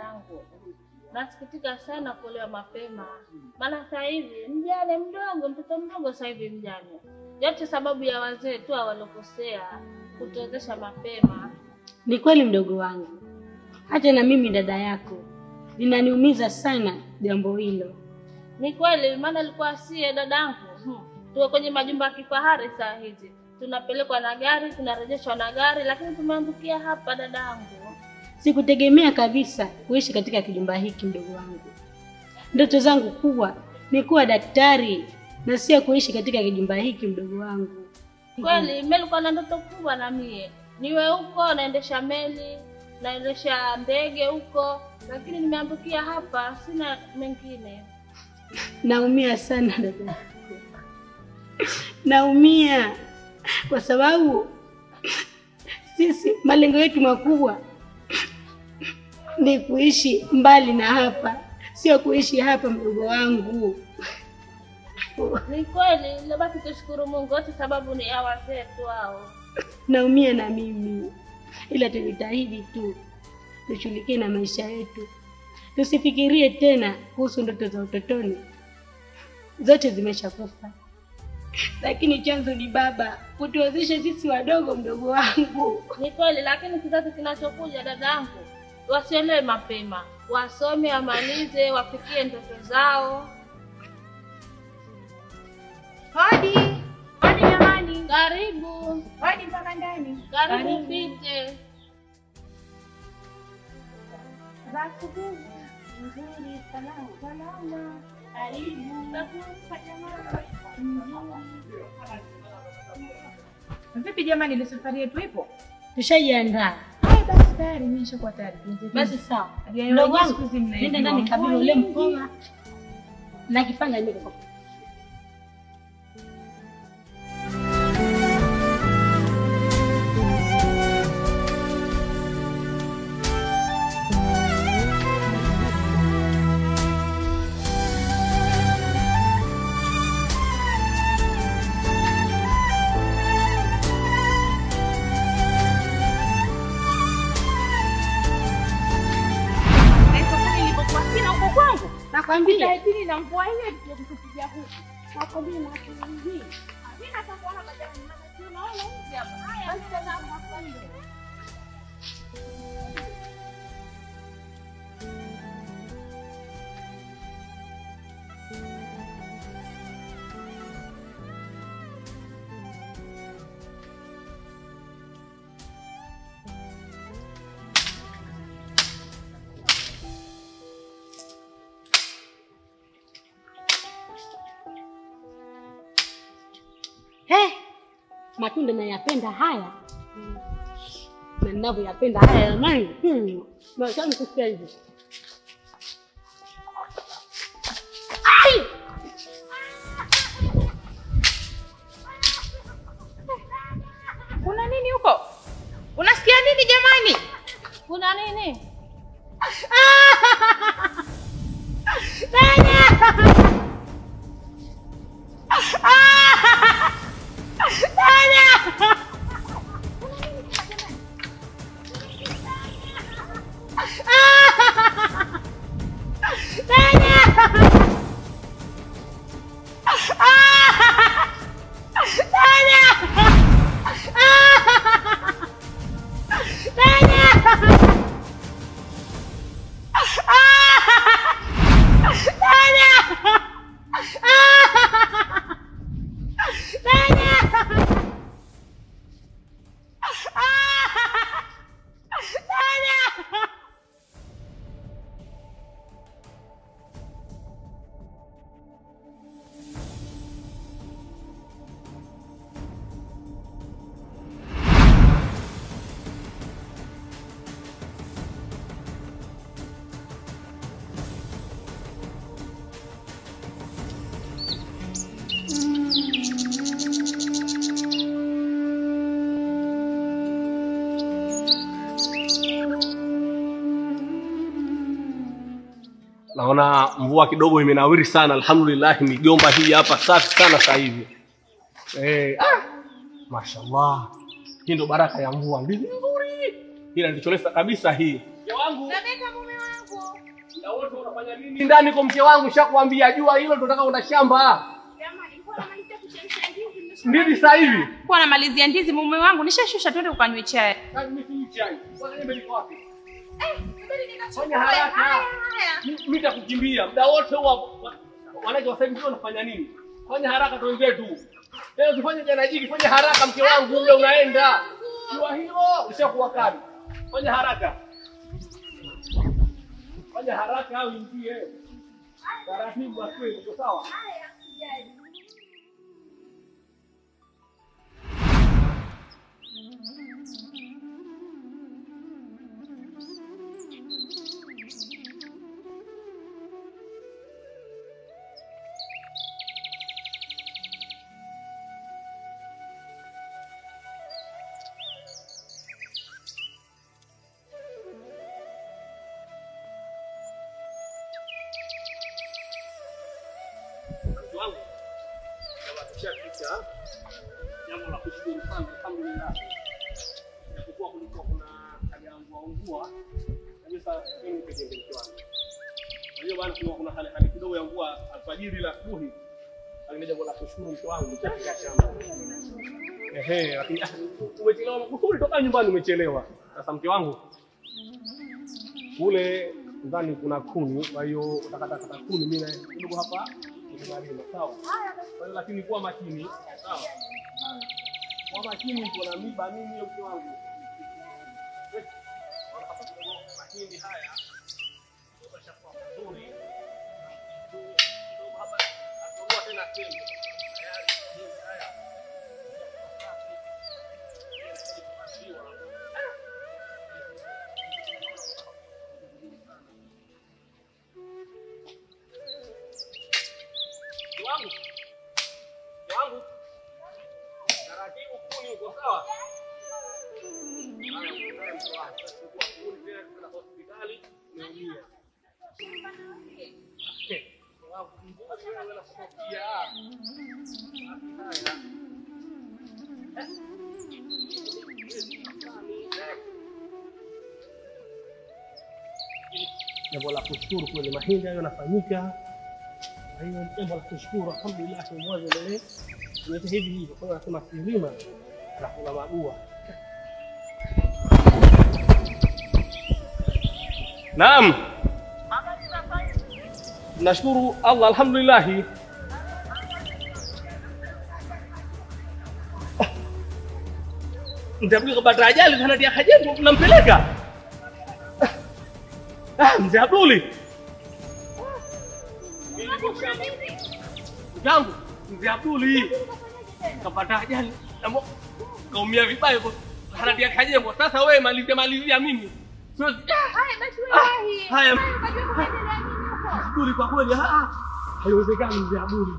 dadangu. Nasikitika sana kuolewa mapema. Maana sasa hivi mjane mdogo, mtoto mdogo sasa hivi mjane. Yote sababu ya wazee tu walokosea kutuozesha mapema. Ni kweli mdogo wangu. Hata na mimi dada yako linaniumiza sana jambo hilo. Ni kweli, maana alikuwa sie dadangu. Tuko kwenye majumba ya kifahari saa hizi. Tunapelekwa na gari, tunarejeshwa na gari, lakini tumeangukia hapa dadangu. Sikutegemea kabisa kuishi katika kijumba hiki mdogo wangu. Ndoto zangu kubwa ni kuwa daktari na sio kuishi katika kijumba hiki mdogo wangu. Kweli, mimi nilikuwa na ndoto kubwa na mie. Niwe huko naendesha meli, naendesha ndege huko, lakini nimeambukia hapa, sina mengine. Naumia sana dada. Naumia kwa sababu sisi malengo yetu makubwa ni kuishi mbali na hapa, sio kuishi hapa mdogo wangu. Ni kweli, labda tushukuru Mungu wote sababu ni wazee tu hao. Naumia na mimi, ila tujitahidi tu tushughulikie na maisha yetu. Tusifikirie tena kuhusu ndoto za utotoni, zote zimeshakufa. Lakini chanzo ni baba kutuwezesha sisi wadogo mdogo wangu. Ni kweli, lakini kizazi kinachokuja dadangu wasielewe mapema, wasome, wamalize, wafikie ndoto zao. Hodi. Hodi jamani. Karibu. Hodi mpaka ndani. Karibu pite. Asubuhi. Nzuri, salama. Salama. Karibu. Vipi jamani, ile safari yetu ipo? Tushajiandaa. Haya basi tayari, mimi nishakuwa tayari. Basi sawa. Ndogo wangu, nenda ndani kabili ule mkoa na kipanga niko. Nakwambia chini na mvua hiyo tukupigia huku. Nakwambia na hii. Mimi nataka kuona majani na unaona hivi hapa. Haya ndio na nakwambia. Hey, matunda nayapenda haya. Na ninavyoyapenda haya jamani. Matamu kusikia hivi. Ai! Kuna nini huko? Unasikia nini jamani? Kuna nini? Dada! Naona mvua kidogo imenawiri sana, alhamdulillah. Migomba hii hapa safi sana sasa hivi. Mashallah. Hii ndo baraka ya mvua. Ndizi nzuri. Ila ndicho kabisa hii. Mke wangu. Rebeka mume wangu. Na wote unafanya nini ndani kwa mke wangu? Nishakwambia jua hilo ndo nataka una shamba. Jamani, nilikuwa namalizia kuchemsha ndizi. Ndizi sasa hivi? Kwa namalizia ndizi mume wangu, nishashusha twende ukanywe chai. Sasa mimi sinywi chai. Kwanza nipe niko wapi? Subiri nikachukue. Fanya haraka. Mimi nitakukimbia. Muda wote huo wanawake wa sasa hivi wanafanya nini? Fanya haraka tuenzetu. Leo usifanye jana jiki, fanya haraka mke wangu, muda unaenda. Jua hilo ushakuwa kali. Fanya haraka. Fanya haraka au ingie. Taratibu aswe, uko sawa? Haya, sijali. Jambo la kushukuru sana, alhamdulillah. Japokuwa kulikuwa kuna hali ya mvua mvua, kabisa mimi pekee mke wangu. Kwa hiyo bwana, kuna hali kidogo ya mvua alfajiri la asubuhi. Lakini jambo la kushukuru mke wangu nishafika shamba. Ehe, lakini umechelewa makusudi toka nyumbani umechelewa. Sasa mke wangu kule ndani kuna kuni, kwa hiyo utakata kata kuni, mimi na kidogo hapa nitalima, sawa? Kwa hiyo lakini kuwa makini, sawa? Kuwa makini, kuna miba nini mke wangu. Mahindi haya yameshakuwa mazuri. Kidogo hapa atoboa tena sehemu. Tayari mahindi haya yameshakuwa. Wangu. Taratibu kuni uko sawa? Haya, hospitali umeumia. Jambo la kushukuru kweli, mahindi hayo yanafanyika. Kwa hiyo jambo la kushukuru, alhamdulillah, mwanzo endelee. Yote hivi hivi, kwa hiyo nasema kilima na kuna mabua. Naam. Nashukuru Allah, alhamdulillah. Mzee Abduli kapata ajali sana dia kajengo tunampeleka. Mzee Abduli. Mjangu, Mzee Abduli kapata ajali. Kaumia vibaya kwa hanadia kajengo. Sasa wewe malizia mimi. Sio. Haya basi wewe wahi. Haya. Abduli kwa kweli haiwezekani Mzee Abduli.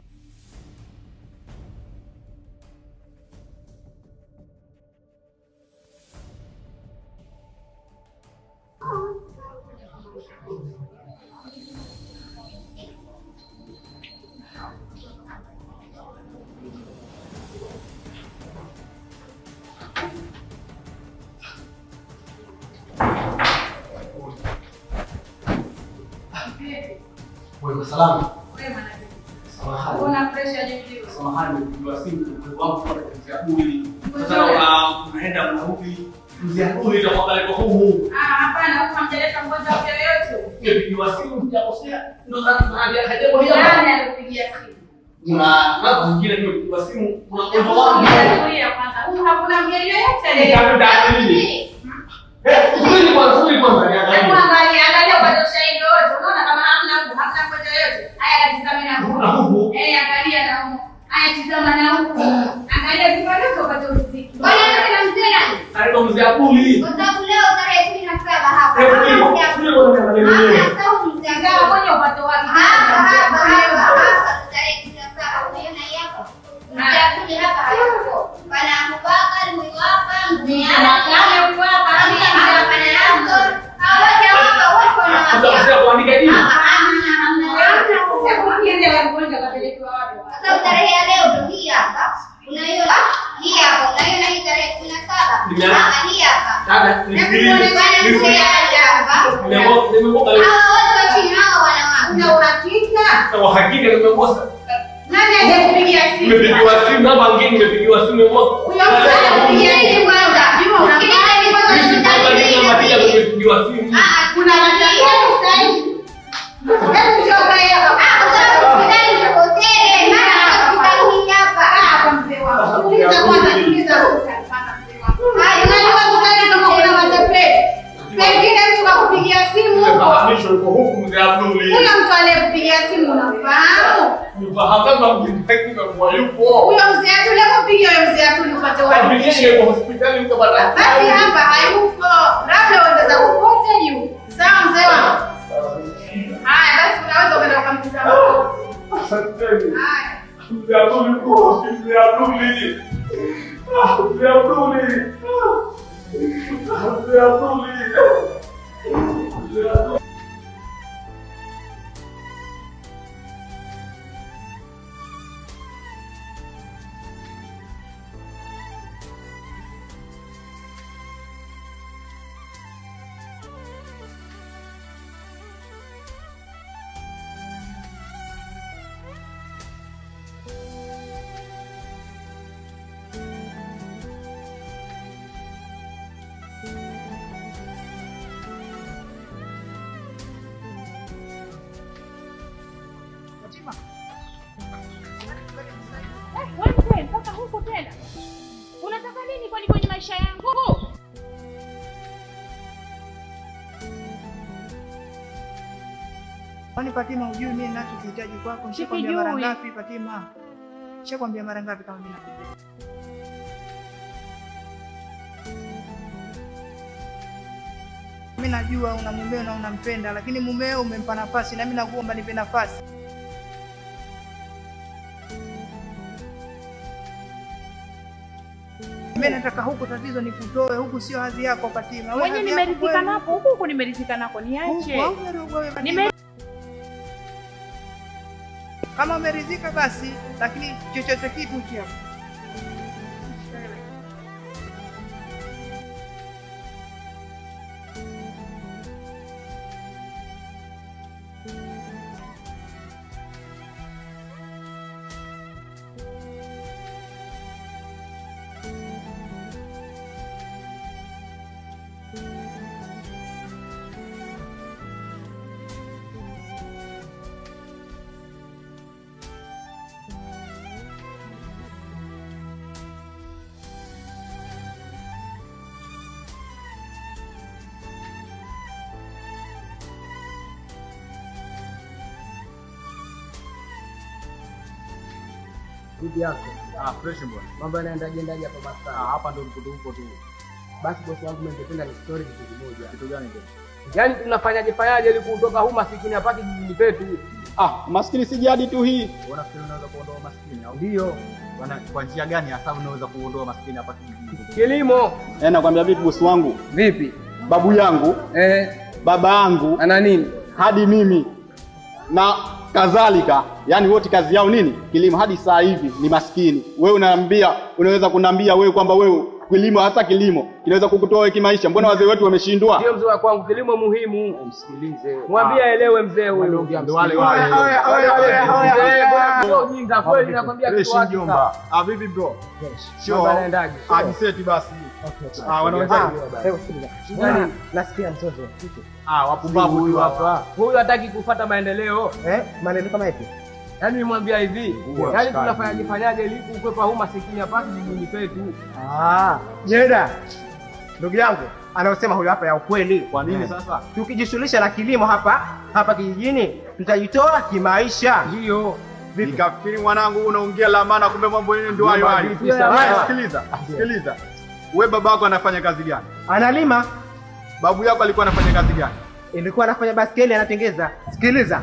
Wewe salama. Wewe mwanangu. Samahani. Una pressure juu. Samahani, nilikuwa simu kwa wangu kwa Mzee Abduli. Sasa unaenda mrudi. Mzee Abduli ndio kwa pale humu. Hapana, huko hamjaleta mgonjwa yoyote. Nimepigiwa simu sijakosea. Ndio sasa hajapo hiyo. Nani alikupigia simu? Kuna mambo mengine nimepigiwa simu, kuna mgonjwa wangu. Kwanza, huko hakuna mgeni yoyote leo. Subiri kwanza, subiri kwanza niangalie. Angalia kwa ushahidi wote. Unaona kama hamna mgonjwa yoyote. Haya tazama na huku. Kuna huku. Angalia na huku. Haya tazama na huku. Angalia vifaa vyote upate riziki. Bwana na mzee nani? Anaitwa Mzee Abduli. Kwa sababu leo tarehe 17 hapa. Sasa huyu mzee Tazama upate wapi? Hapa tarehe 17 unaiona hii hapa. Mzee Abduli hapa hayupo. Bwana Abubakar huyu hapa, mzee Abduli huyu hapa, hapa na Azor. Hawa wote hapa wote wanawake. Sasa kuandika jina. Hamna. Sasa Sasa tarehe ya leo ndio hii hapa. Unaiona hii hapa, unaiona hii tarehe 17. Hapa hii hapa. Dada, nisikilize. Bwana mzee hapa. Nimeomba Hawa wote wa chini Kwa hakika nimekosa. Nani aliyekupigia simu? Nimepigiwa simu namba ngine, nimepigiwa simu mwaka. Huyo mtu alikupigia simu kwanza. Sikiliza mimi kwanza nimepigiwa simu. Ah, kuna matatizo sasa hivi. Hebu njoo kae hapa. Ah, kwa sababu hospitali utapotele, maana hospitali hii hapa. Ah, kwa mzee wangu. Tuliza kwanza, tuliza utapata mzee wangu. Ah, unajua kusali kama kuna matapeli. Pengine mtu kakupigia simu huko. Mfahamisho yuko huku mzee Abduli. Huyo mtu aliyekupigia simu unamfahamu? Mfahamu kama mjinga kwa yupo. Huyo mzee Abduli hakupigia huyo mzee Abduli upate uhakikisho. Yuko hospitali mtu bana. Basi hapa hayupo. Labda uendeza kupote juu. Sawa mzee wangu. Haya basi unaweza ukaenda ukamtazama. Asante. Haya. Mzee Abduli yuko, mzee Abduli. Ah, mzee Abduli. Mzee Abduli. Mzee Abduli. Wewe mpaka huku tena. Unataka nini kwani kwenye maisha yangu? Kwani Fatima hujui mimi ninachokihitaji kwako? Nishakwambia mara ngapi Fatima? Nishakwambia mara ngapi kama mimi nakupenda? Mimi najua una mumeo na unampenda, lakini mumeo umempa nafasi na mimi nakuomba nipe nafasi. Mimi nataka huku tatizo nikutoe, huku sio hadhi yako Fatima. Mwenye nimeridhika napo, huku huku nimeridhika nako, niache. Nime kama umeridhika basi, lakini chochote kitu cha. Vipi yako? Ah, fresh bwana. Mambo yanaendaje ndaje hapa basi? Ah, hapa ndo mkutuko tu. Basi bosi wangu mimi ningependa ni story kitu kimoja. Kitu gani tena? Yaani tunafanyaje fanyaje ili kutoka huu masikini hapa kijijini petu? Ah, maskini si jadi tu hii. Unafikiri unaweza kuondoa maskini au? Ndio. Bwana, kwa njia gani hasa unaweza kuondoa maskini hapa kijijini? Kilimo. Eh, nakwambia vipi bosi wangu? Vipi? Babu yangu, baba yangu, ana nini? Hadi mimi na kadhalika, yani wote kazi yao nini? Kilimo. Hadi saa hivi ni maskini. Wewe unaambia, unaweza kunambia wewe kwamba wewe kilimo, hata kilimo kinaweza kukutoa wewe kimaisha? Mbona wazee wetu wameshindwa? Ndio mzee wa kwangu, kilimo muhimu. Msikilize. Mwambie aelewe mzee huyo. Ndio wale wale. Sio jinga kweli, nakwambia kitu wazi. Ah, vipi bro? Sio. Ah, niseti basi. Ah, wanaanza. Hebu sikiliza. Nasikia mtoto. Ah, wapumbavu tu hapa. Huyu hataki kufuata maendeleo. Maendeleo kama yapi? Yaani nimwambia hivi, yaani tunafanyaje fanyaje ili kukwepa huu masikini hapa kijijini petu. Ah, Jeda. Ndugu yangu, anaosema huyu hapa ya ukweli. Kwa nini sasa? Tukijishughulisha na kilimo hapa hapa kijijini, tutajitoa kimaisha. Ndio. Nikafikiri mwanangu unaongea la maana, kumbe mambo yenyewe ndio hayo hayo. Haya, sikiliza. Sikiliza. Wewe babako anafanya kazi gani? Analima. Babu yako alikuwa anafanya kazi gani? Ilikuwa anafanya baskeli, anatengeza. Sikiliza.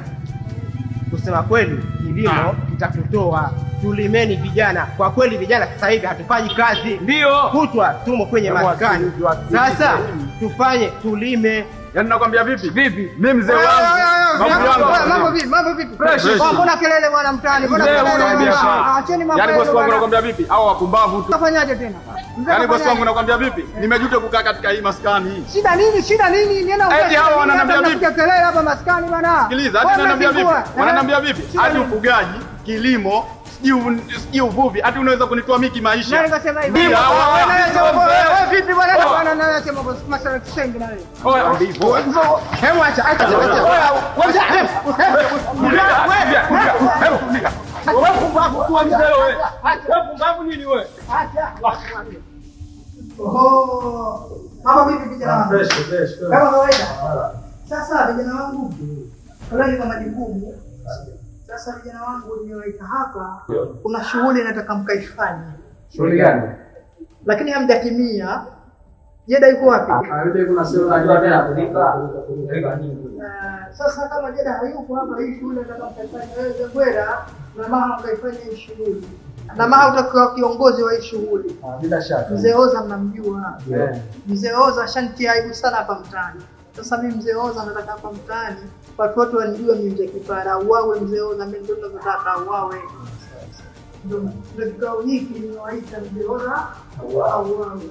Kusema kweli, kilimo kitatutoa. Tulimeni vijana. Kwa kweli vijana sasa hivi hatufanyi kazi. Ndio. Kutwa tumo kwenye maskani. Sasa tufanye, tulime. Yaani nakwambia vipi? Vipi? Mimi mzee wangu. Mambo vipi? Mambo vipi? Mbona kelele bwana mtaani? Mbona kelele? Acheni mambo. Yaani bosi wangu nakwambia vipi? Hao wapumbavu tu. Utafanyaje tena? Yaani bosi wangu nakwambia vipi? Nimejuta kukaa katika hii maskani hii. Shida nini? Shida nini? Nienda eti hao wananiambia vipi? Kelele hapa maskani bwana. Sikiliza, hadi wananiambia vipi? Wananiambia vipi? Hadi ufugaji, kilimo, sijui uvuvi, hadi unaweza kunitoa mimi kimaisha. Nani kasema hivyo? Wewe vipi bwana? Bwana na wewe sema bosi masala kisengi na wewe. Hebu acha acha. Wewe pumbavu tu mzee wewe. Wewe pumbavu nini wewe? Acha. Oho. Mama vipi vijana wangu? Fresh fresh. Kama kawaida. Sasa vijana wangu, leo ni majukumu. Sasa vijana wangu nimewaita hapa, kuna shughuli nataka mkaifanye. Shughuli gani? Lakini hamjatimia. Jeda yuko wapi? Yule kuna sio unajua tena kulipa. Sasa kama Jeda hayupo hapa, hii shughuli nataka mkaifanye wewe Zengwera na Maha mkaifanye hii shughuli. Na Maha utakuwa kiongozi wa hii shughuli. Bila shaka. Mzee Oza mnamjua. Mzee Oza ashantia aibu sana hapa mtaani. Sasa mimi Mzee Oza nataka hapa mtaani watu wote wanijue mimi Mzee Kipara, uawe Mzee Oza, mimi ndio nataka uawe. Ndio kikao hiki nimewaita Mzee Oza auawe.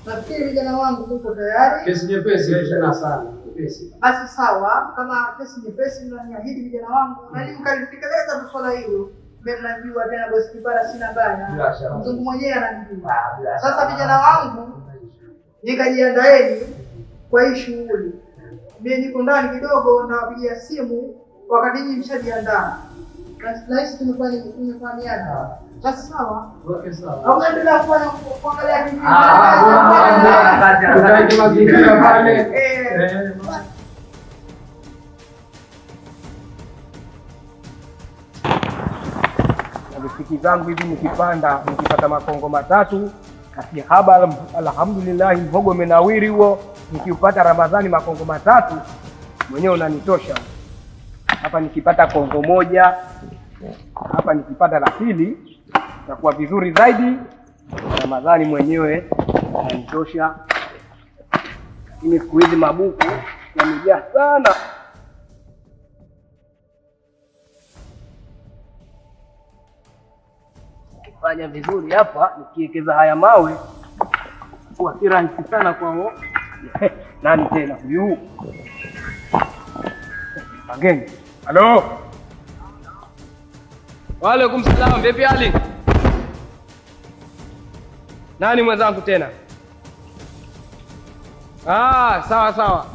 Nafikiri vijana wangu mko tayari. Kesi nyepesi tena sana, nyepesi. Basi sawa, kama kesi nyepesi mnaniahidi vijana wangu na ninyi mkalitekeleza tu swala hilo. Mimi najua tena bosi Kipara sina baya. Mzungu mwenyewe ananijua. Sasa vijana wangu nikajiandaeni kwa hii shughuli. Mimi niko ndani kidogo nawapigia simu wakati nyinyi mshajiandaa. Na hisi tumefahamiana. Basi sawa. Okay sawa. Au endelea kufanya kuangalia kitu. Tutaita mazingira pale. Na visiki zangu hivi nikipanda nikipata makongo matatu kasihaba, alhamdulillah mhogo umenawiri huo. Nikiupata Ramadhani makongo matatu mwenyewe unanitosha. Hapa nikipata kongo moja, hapa nikipata la pili itakuwa vizuri zaidi. Ramadhani mwenyewe unanitosha. Lakini siku hizi mabuku yamejaa sana. Fanya vizuri hapa nikiwekeza haya mawe kwa si rahisi sana kwao. Nani tena huyu? Pangeni. Halo. Wa alaikum salaam, vipi hali? Nani mwenzangu tena? Ah, sawa sawa.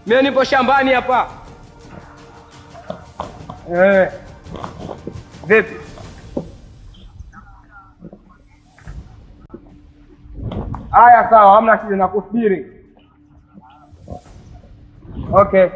Mimi nipo shambani hapa. Vipi? Haya sawa, hamna shida nakusubiri. Okay.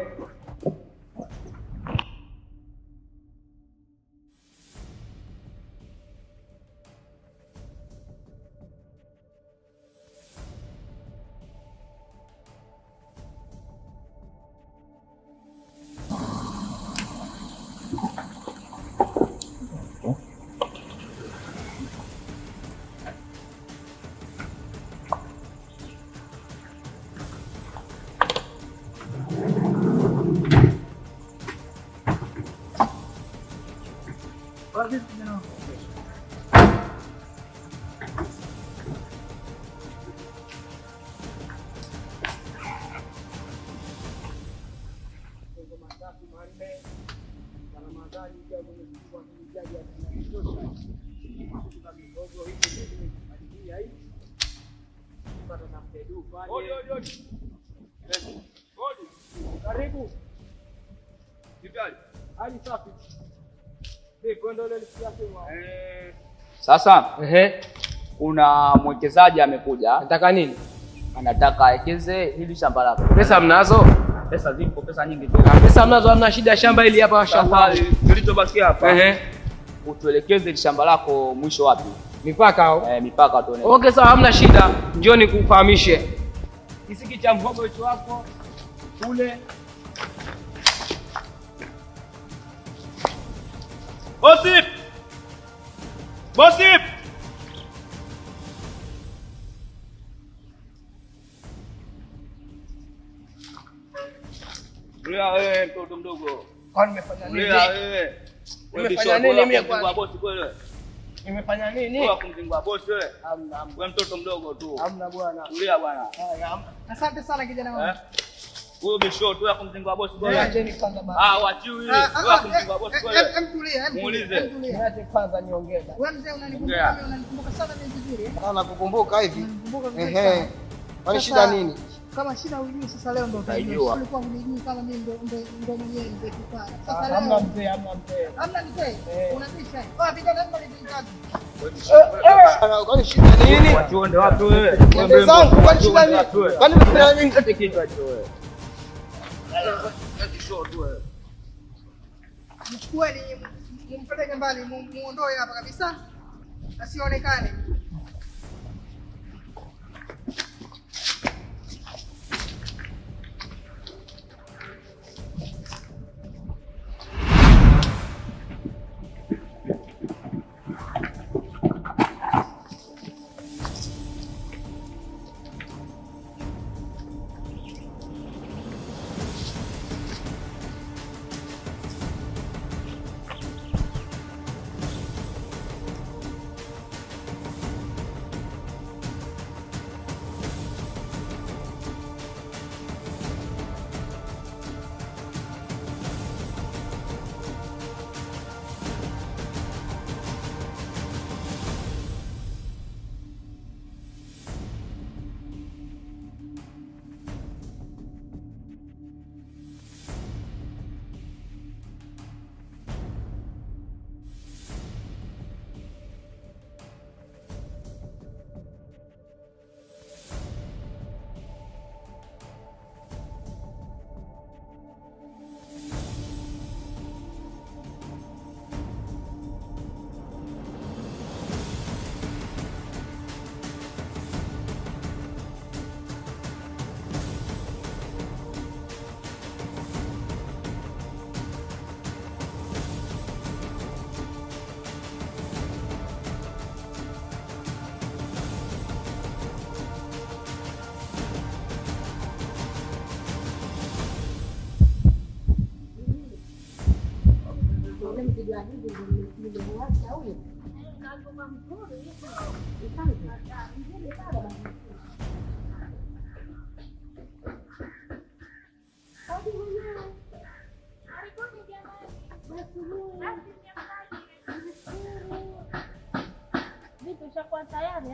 Karibu. Hali safi. Sasa kuna mwekezaji amekuja. Anataka nini? Anataka aekeze hili shamba lako. Pesa mnazo? Pesa zipo, pesa nyingi tu. Pesa mnazo, hamna shida, shamba hili hapa shamba. Kilichobakia hapa. Utuelekeze hili shamba lako mwisho wapi? Mipaka au? Mipaka tuone. Okay sawa, hamna shida. Njoo nikufahamishe. Kisiki cha mhogo hicho hapo kule. Bosip! Bosip! Tulia wewe mtoto mdogo. Kwani nimefanya nini? Tulia wewe. Nimefanya nini mimi kwa bosi kweli? Nimefanya nini? Wewe kumzingua bosi wewe. Hamna, hamna. Wewe mtoto mdogo tu. Hamna bwana. Tulia bwana. Haya, hamna. Asante sana kijana wangu. Huyo bisho tu ya kumzingua bosi bwana. Acheni kwanza baba. Ah, wachiwi. Wewe kumzingua bosi wewe. Hem tulia, hem Muulize. Niache kwanza niongee. Wewe mzee unanikumbuka mimi, unanikumbuka sana mimi vizuri eh? Ah, nakukumbuka hivi. Ehe. Kwani shida nini? Kama shida hujui sasa leo ndo utajua. Ulikuwa hunijui kama mimi ndo mwenyewe mzee Kipara. Sasa leo hamna mzee, hamna mzee. Hamna mzee. Unabisha. Oh, vijana hebu nipingaze. Kwani shida nini? Watu wapi wewe? Wewe zangu kwani shida nini? Kwani mzee nini kate kichwa hicho wewe? Mchukueni mumpeleke mbali, muondoe hapa kabisa. Asionekane.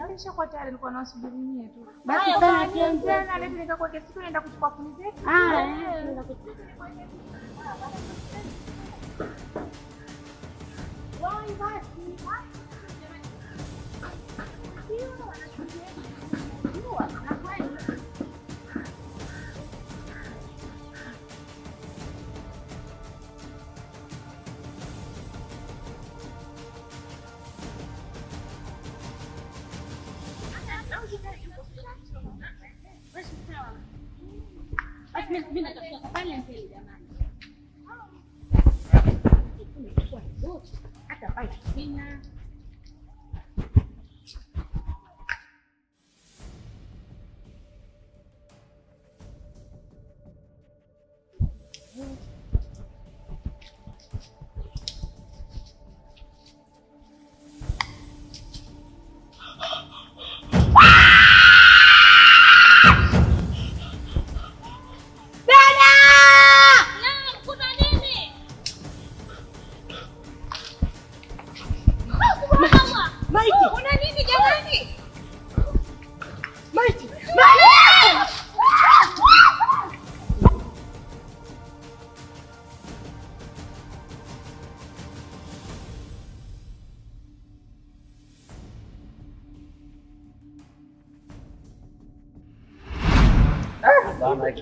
Nishakuwa tayari, nilikuwa nawasubiri nyie tu. Basi sana tena leo nikakuwekea siku naenda kuchukua kuni zetu. Wai basi. Mimi natafuta pale mbele jamani. Hata pale sina.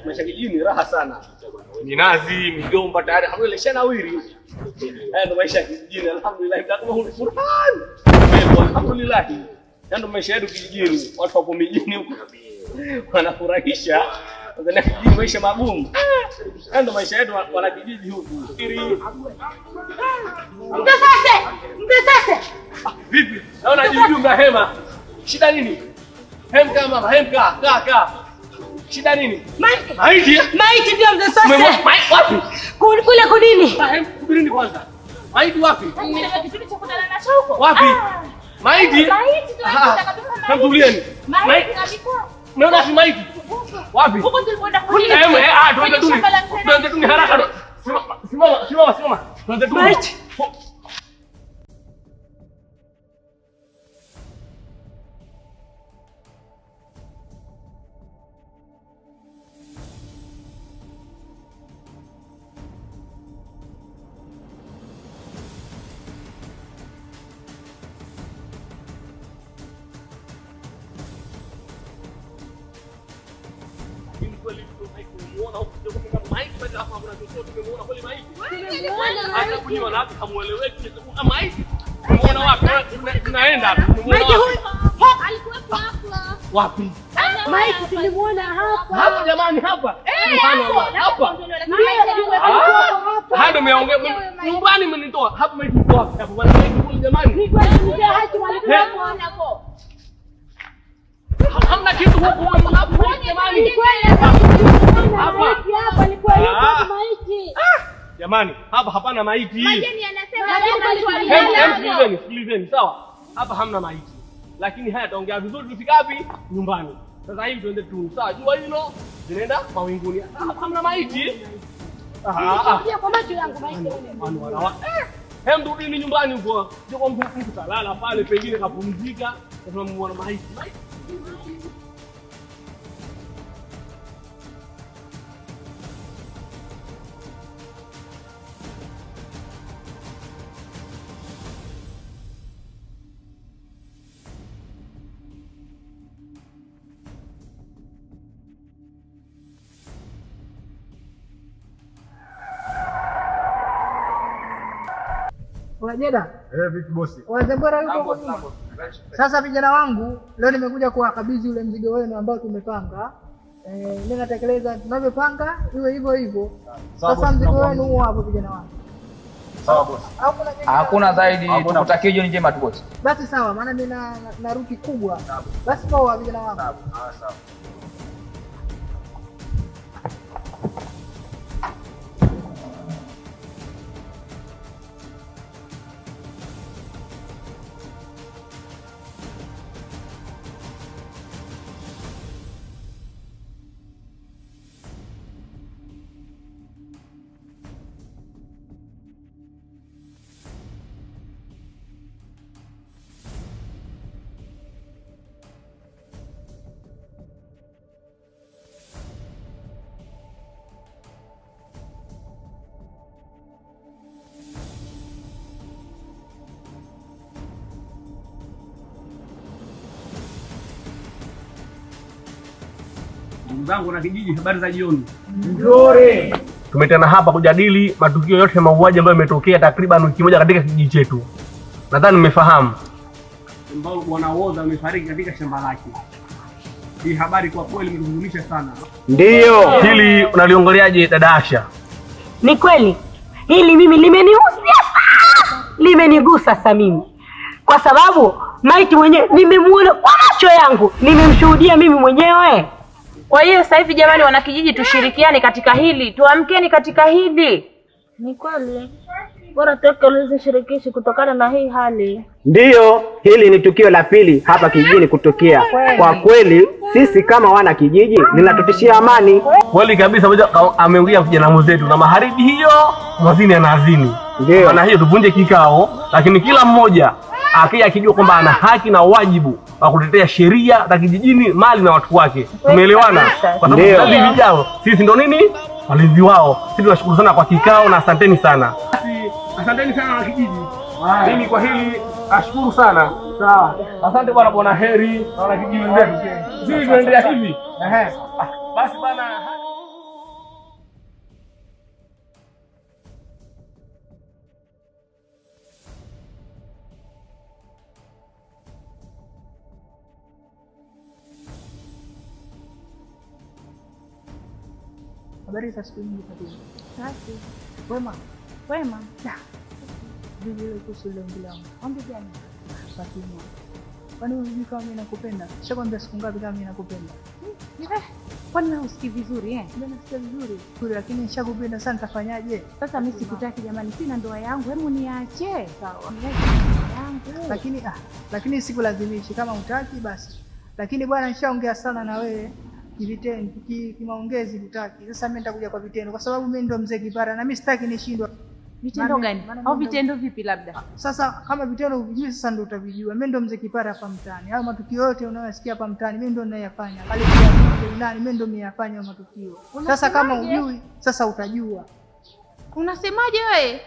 Maisha kijijini ni raha sana. Minazi, migomba tayari alhamdulillah shanawiri. Haya ndo maisha ya kijijini alhamdulillah. Kama huna furaha. Alhamdulillah. Ndio maisha yetu kijijini. Watu wapo mijini huko wanafurahisha. Tanzania kijijini maisha magumu. Haya ndo maisha yetu wana kijiji huku. Mtasase! Mtasase! Vipi? Naona juu mna hema. Shida nini? Hemka mama, hemka, kaa kaa. Shida nini? Maiti. Maiti? Maiti ndio mzee Sose. Maiti wapi? Kule kunini? Subirini kwanza. Maiti wapi? Kipindi cha kulala nacho huko. Wapi? Maiti? Maiti ndio kabisa maiti. Tulieni. Maiti kabisa. Umeona wapi maiti? Wapi? Huko tulipoenda kunini? Tuende tu. Tuende tu haraka. Simama, simama, simama. Tuende tu. Maiti. Wapi? Maiti tulimuona hapa. Hapa jamani hapa. Hapa. Hapa umeongea nyumbani mmenitoa. Hapa maiti mko wapi? Hapa bwana maiti jamani. Ni kweli mzee Haji walikuwa hapo. Hamna kitu huku hapa jamani. Ni kweli hapa. Hapa alikuwa yuko maiti. Jamani, hapa hapana maiti. Majeni anasema hebu sikilizeni, sawa? Hapa hamna maiti. Lakini haya taongea vizuri tufika wapi? Nyumbani. Sasa hivi tuende tu. Sawa, jua hilo zinaenda mawinguni. Hapa hamna maiti. Ah. Kwa macho yangu maiti. Hem, rudini nyumbani huko. Sio kwa mtu kalala pale pengine kapumzika, tunamuona maiti. Maiti. Unajeda? Vipi bosi? Wazee bora yuko. Sasa vijana wangu, leo nimekuja kuwakabidhi ule mzigo wenu ambao tumepanga. Mimi natekeleza tunavyopanga iwe hivyo hivyo. Sasa mzigo wenu huo hapo vijana wangu. Sawa bosi. Hakuna zaidi, tukutakie jioni njema tu bosi. Basi sawa, maana mimi na ruti kubwa. Basi poa vijana wangu. Sawa. Ndugu zangu na kijiji, habari za jioni. Nzuri. Tumetana hapa kujadili matukio yote ya mauaji ambayo yametokea takriban wiki moja katika kijiji chetu. Nadhani mmefahamu. Ambao bwana Woza amefariki katika shamba lake. Hii habari kwa kweli imetuhuzunisha sana. Ndio. Hili unaliongeleaje dada Asha? Ni kweli. Hili mimi limenihusia sana. Limenigusa sasa mimi. Kwa sababu maiti mwenyewe nimemuona kwa macho yangu, nimemshuhudia mimi mwenyewe. Kwa hiyo sasa hivi jamani, wanakijiji tushirikiane katika hili, tuamkeni katika hili. Ni kweli. Bora tuweke ulinzi shirikishi kutokana na hii hali. Ndiyo, hili ni tukio la pili hapa kijijini kutokea. Kwa kweli sisi kama wana kijiji linatutishia amani. Kweli kabisa, moja ameongea kijana mwenzetu na maharibi hiyo mwazini anaazini. Ndio. Maana hiyo tuvunje kikao, lakini kila mmoja akija akijua kwamba ana haki na wajibu wa kutetea sheria za kijijini, mali na watu wake. Tumeelewana? Kwa sababu vizazi vijao sisi ndo nini? Walezi wao. Sisi tunashukuru sana kwa kikao na asanteni sana. Asanteni sana na kijiji. Mimi kwa hili nashukuru sana. Sawa. Asante bwana, bwana heri na wana kijiji wenzetu. Sisi tunaendelea hivi. Basi bwana. Habari za siku nyingi kabisa. Safi. Wema. Wema. Vipi ile kuhusu ile ombi langu? Ombi gani? Fatima. Kwani unajua kama mimi nakupenda? Nishakwambia siku ngapi kama mimi nakupenda? Kwani wewe usikii vizuri eh? Mimi nasikia vizuri. Lakini nishakupenda sana, nitafanyaje? Sasa mimi sikutaki jamani, sina ndoa yangu. Hebu niache. Sawa. Yangu. Lakini lakini sikulazimishi, kama hutaki basi. Lakini bwana, nishaongea sana na wewe kivitendo, kimaongezi hutaki. Sasa mimi nitakuja kwa vitendo kwa sababu mimi ndo mzee Kipara na mimi sitaki nishindwe. Vitendo gani? Au vitendo vipi labda? Sasa kama vitendo huvijui sasa ndio utavijua. Mimi ndo mzee Kipara hapa mtaani. Hayo matukio yote unayosikia hapa mtaani mimi ndo ninayafanya. Pale kwa nani mimi ndo nimeyafanya hayo matukio. Sasa kama hujui sasa utajua. Unasemaje wewe?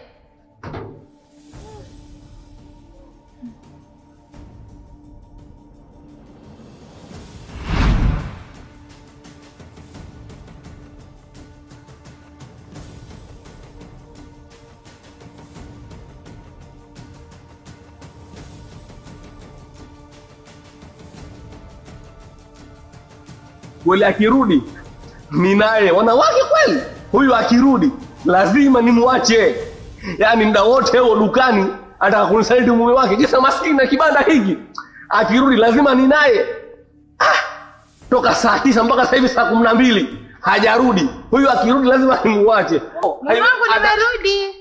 Kweli akirudi ni naye wanawake kweli. Huyu akirudi lazima nimuache. Yaani muda wote huo dukani anataka kunisaliti mume wake. Kisa maskini na kibanda hiki. Akirudi lazima ni naye. Toka saa 9 mpaka sasa hivi saa 12 hajarudi. Huyu akirudi lazima nimuache. Mume wangu nimerudi.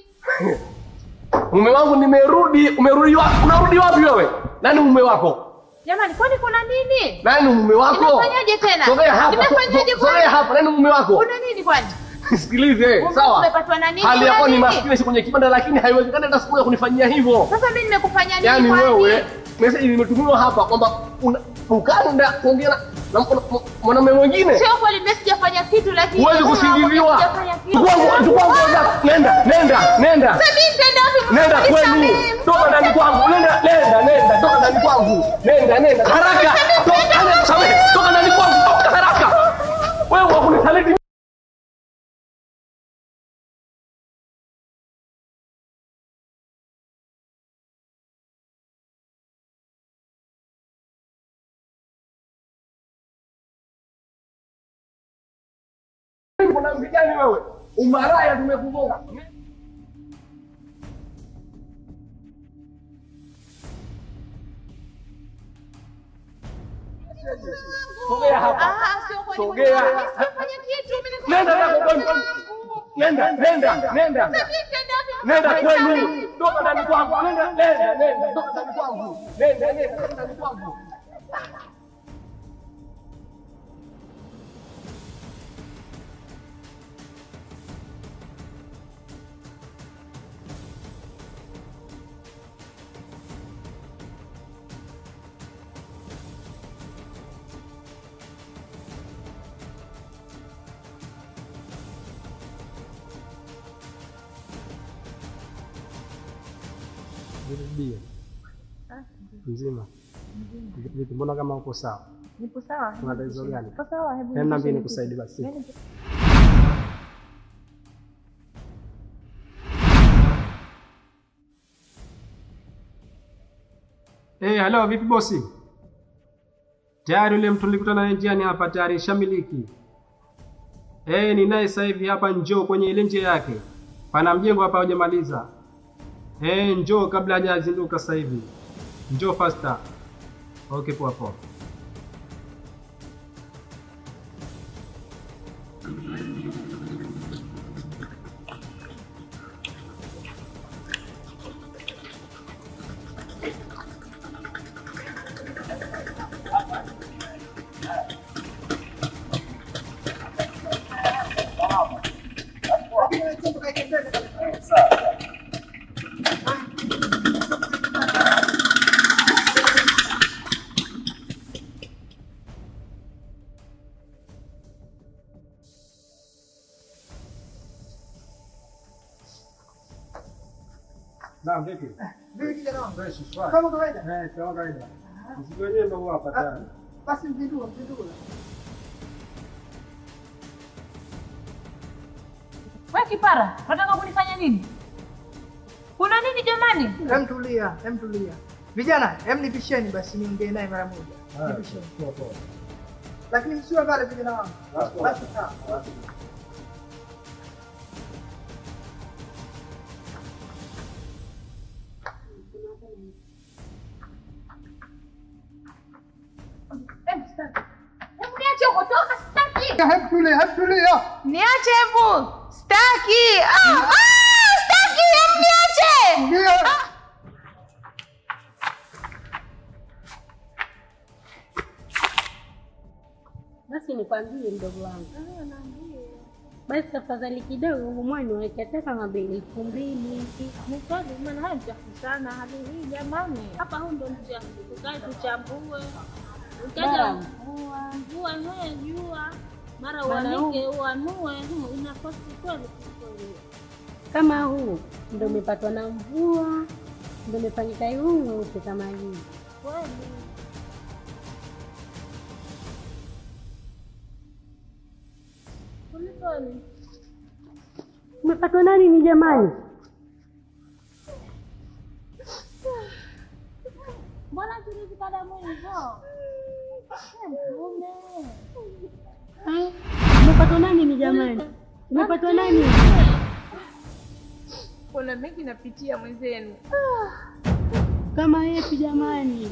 Mume wangu nimerudi. Umerudi wapi? Unarudi wapi wewe? Nani mume wako? Jamani, kwani kuna nini? Nani mume wako? Nimefanyaje tena? Sogea hapa. Nimefanyaje kwani? Sogea hapa. Nani mume wako? Kuna nini kwani? Sikilize, sawa? Umepatwa na nini? Hali yako ni maskini kwenye kibanda lakini haiwezekani hata siku moja kunifanyia hivyo. Sasa mimi nimekufanyia nini kwani? Yaani wewe, message nimetumiwa hapa kwamba ukaenda kuongea na mwanamume mwingine. Sio kweli, mimi sijafanya kitu lakini huwezi kusingiziwa. Chukua nenda, nenda, nenda. Sasa mimi nitaenda wapi? Nenda kwenu. Toka ndani kwangu. Nenda, nenda, nenda. Toka ndani kwangu. Nenda, nenda. Haraka. Toka ndani kwangu. Toka haraka. Wewe wakunisaliti. Kuna mgani wewe? Umaraya tumekugonga. Sogea hapa. Sogea. Nenda nenda nenda nenda nenda. Nenda kwenu. Toka ndani kwangu. Nenda nenda nenda. Toka ndani kwangu. Nenda nenda toka ndani kwangu. Bia. Mzima. Vipi, mbona kama uko sawa? Nipo sawa. Kuna tatizo gani? Nipo sawa, hebu niambie nikusaidie basi. Eh, hello, vipi bosi? Tayari yule mtu nilikutana naye njiani hapa tayari shamiliki. Eh, ni naye sasa hivi hapa, njoo kwenye ile njia yake. Pana mjengo hapa hujamaliza. Eh, njoo kabla hajazinduka sasa hivi. Njoo faster. Okay, poa poa. Naam, vipi? Vipi kijana wangu? Kama kawaida? Eh, kama kawaida. Mzigo wenyewe ndio hapa tayari. Basi mzindua, mzindua. Wewe Kipara, unataka kunifanya nini? Kuna nini jamani? Hem tulia, hem tulia. Vijana, hem nipisheni basi niongee naye mara moja. Nipisheni. Poa poa. Lakini msiwe pale vijana wangu. Basi sawa. Hebu niache huko, toka sitaki. Hebu tulia, hebu tulia. Niache hebu. Sitaki. Sitaki, hebu niache. Ndio. Basi nikwambie mdogo wangu. Basi tafadhali kidogo mwani weke hata kama bei 2000. Ni kweli maana haya mchafu sana hali hii jamani. Hapa huu ndo mchafu. Tukae tuchambue. Ukaja mvua, mvua haya jua. Mara uanike uanue, inakosi kweli kweli. Kama huu ndio umepatwa na mvua, ndio umefanyika huu mweupe kama hii. Kweli. Kulikoni? Umepatwa nani ni jamani? Mbona tulizika damu hizo? Mtume. Umepatwa nani ni jamani? Umepatwa nani? Kuna mengi napitia mwenzenu. Kama yepi jamani?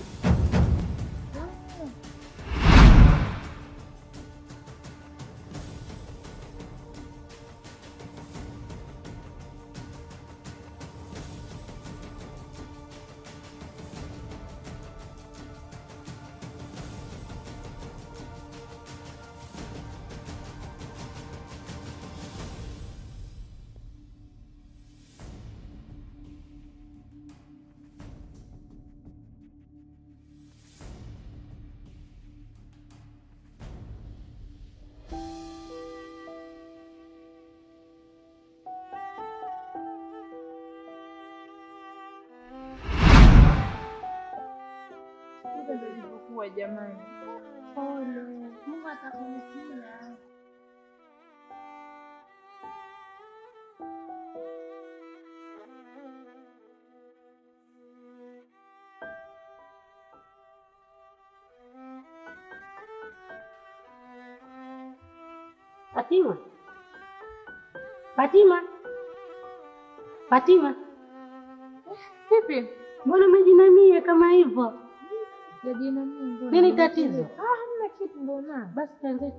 Kwa jamani. Pole. Mungu atakusikia. Fatima. Fatima. Fatima. Vipi? Mbona umejinamia kama hivyo? Nini tatizo? Hamna kitu mbona. Basi tuanze.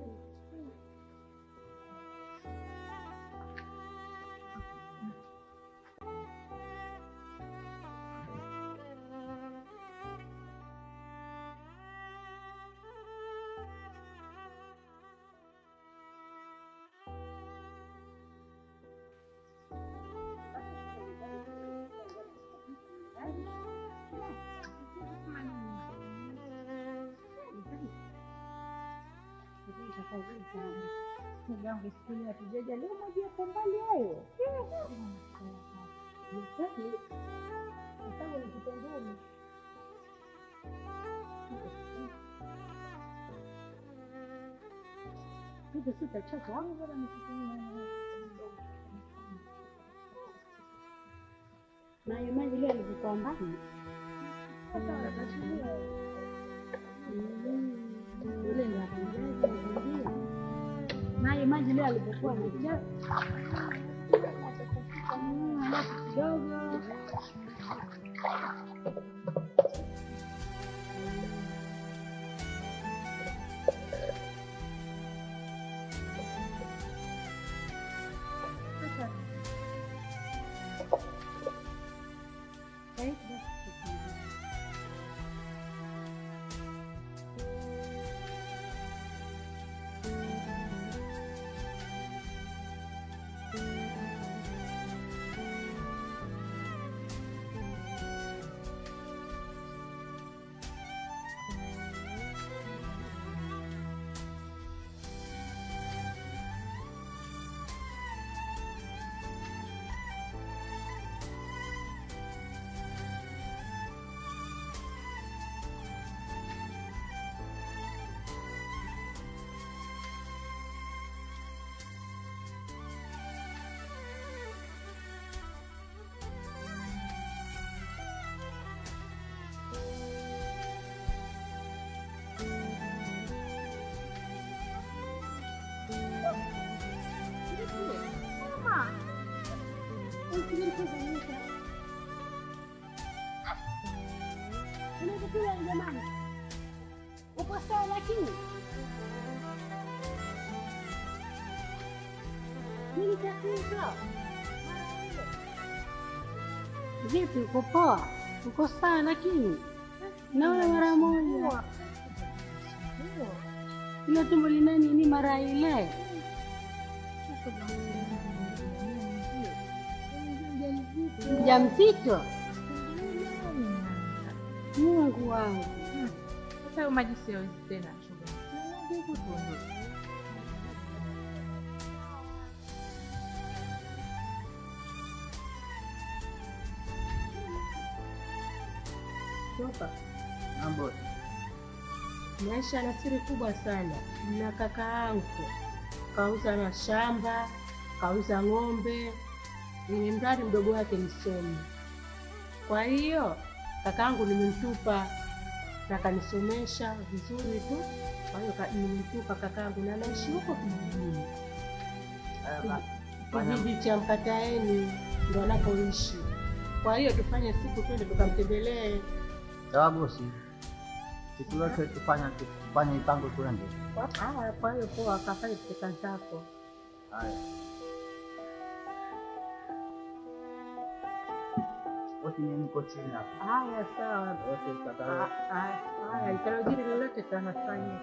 Na hiyo maji leo alikuwa mbali. Ile ndio atujaza. Na hiyo maji leo alipokuwa machafu. Kidogo. Jamani, upo sawa lakini? Nini tatizo? Vipi, uko poa? Uko sawa lakini? Naona mara moja. Ila tumbo lina nini mara ile? Mjamzito? Mungu wangu. Sasa maji siwezi tena shoga. Mungu tuondoke. Toka. Mambo. Maisha na siri kubwa sana. Na kaka yangu kauza mashamba, kauza ng'ombe, ni mradi mdogo wake msomi. Kwa hiyo kakaangu nimemtupa na kanisomesha vizuri tu. Kwa hiyo nimemtupa kakaangu na anaishi huko kijijini. Kijiji cha Mkataeni ndo anapoishi. Kwa hiyo tufanye siku twende tukamtembelee. Sawa bosi. Siku yote tufanye mipango tuende. Haya, kwa hiyo poa, kafanye kazi zako. Haya. Wote ni niko chini hapa. Haya sawa. Wote tutakaa. Haya, nitarajia lolote tutafanya.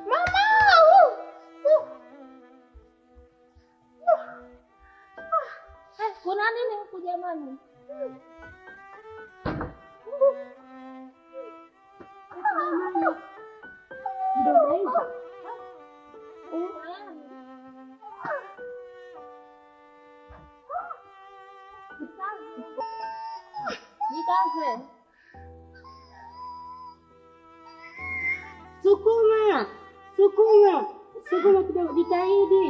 Mama! Kuna nini huku jamani? Jikaze. Sukuma, sukuma, sukuma kidogo, jitahidi.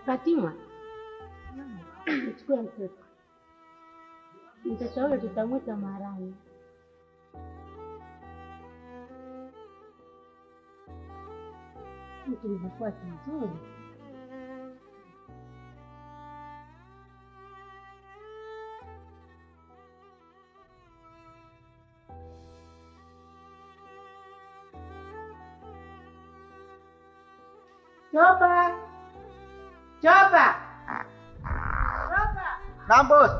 Fatima, chukua mtoto. Mtoto huyo tutamwita Marani. Mtu nilikuwa kizuri. Chopa! Chopa! Chopa! Naam boss.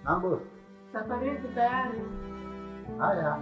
Naam boss. Safari yetu tayari. Haya.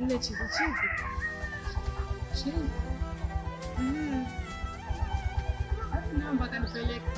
Ile chizi chizi. Chizi. Basi naomba kanipeleke.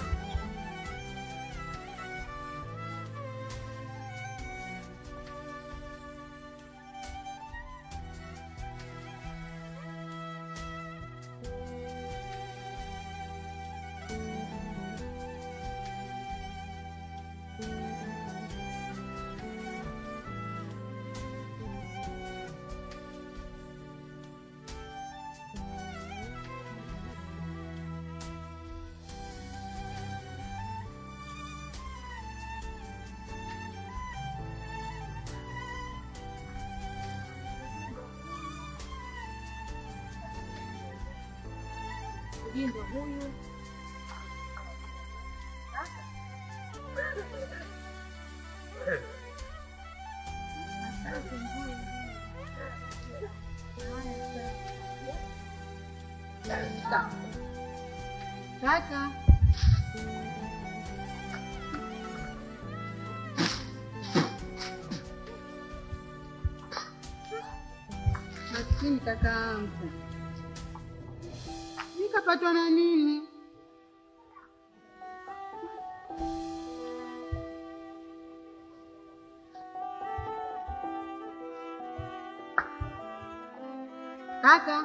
Mwingine huyu. Kaka. Maskini kakaangu. Nikapatwa na nini? Kaka.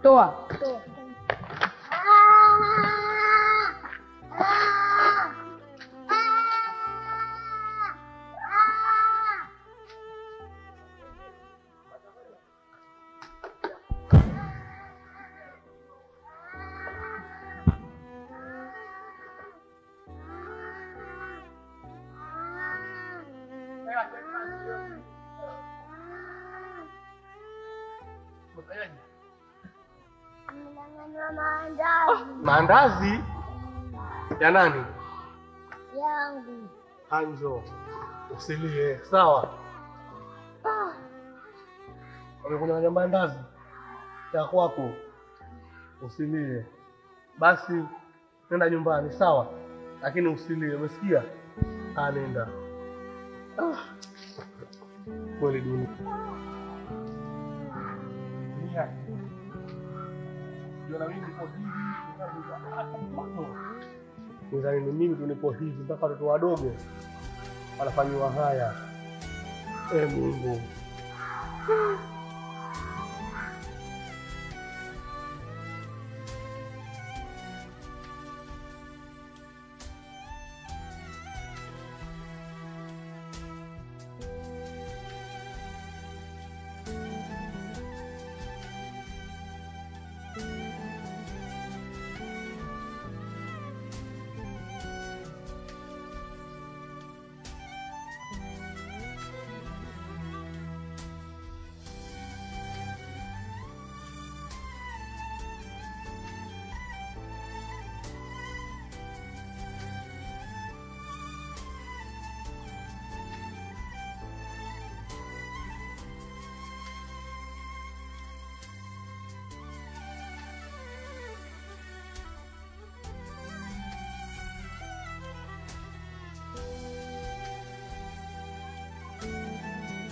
Toa. Maandazi ya nani? Yangu. Anjo, usilie, sawa? Wamekunyang'anya maandazi ya kwako, usilie. Basi nenda nyumbani, sawa? Lakini usilie, umesikia? Nenda. Kweli dunia. Nizani ni mimi tu nipo hivi mpaka watoto wadogo wanafanywa haya. Mungu.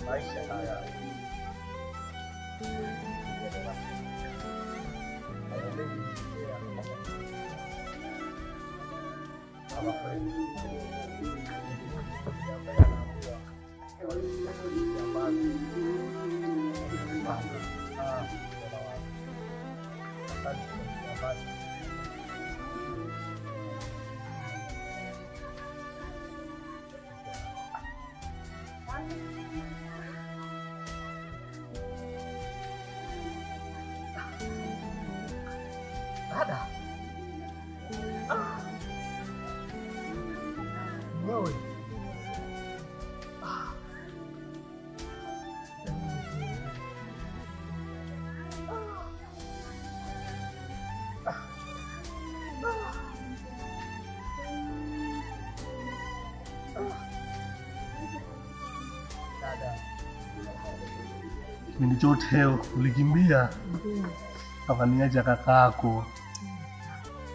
Maisha haya Dada. Wewe. Dada. Kipindi chote ulikimbia akaniacha kakaako.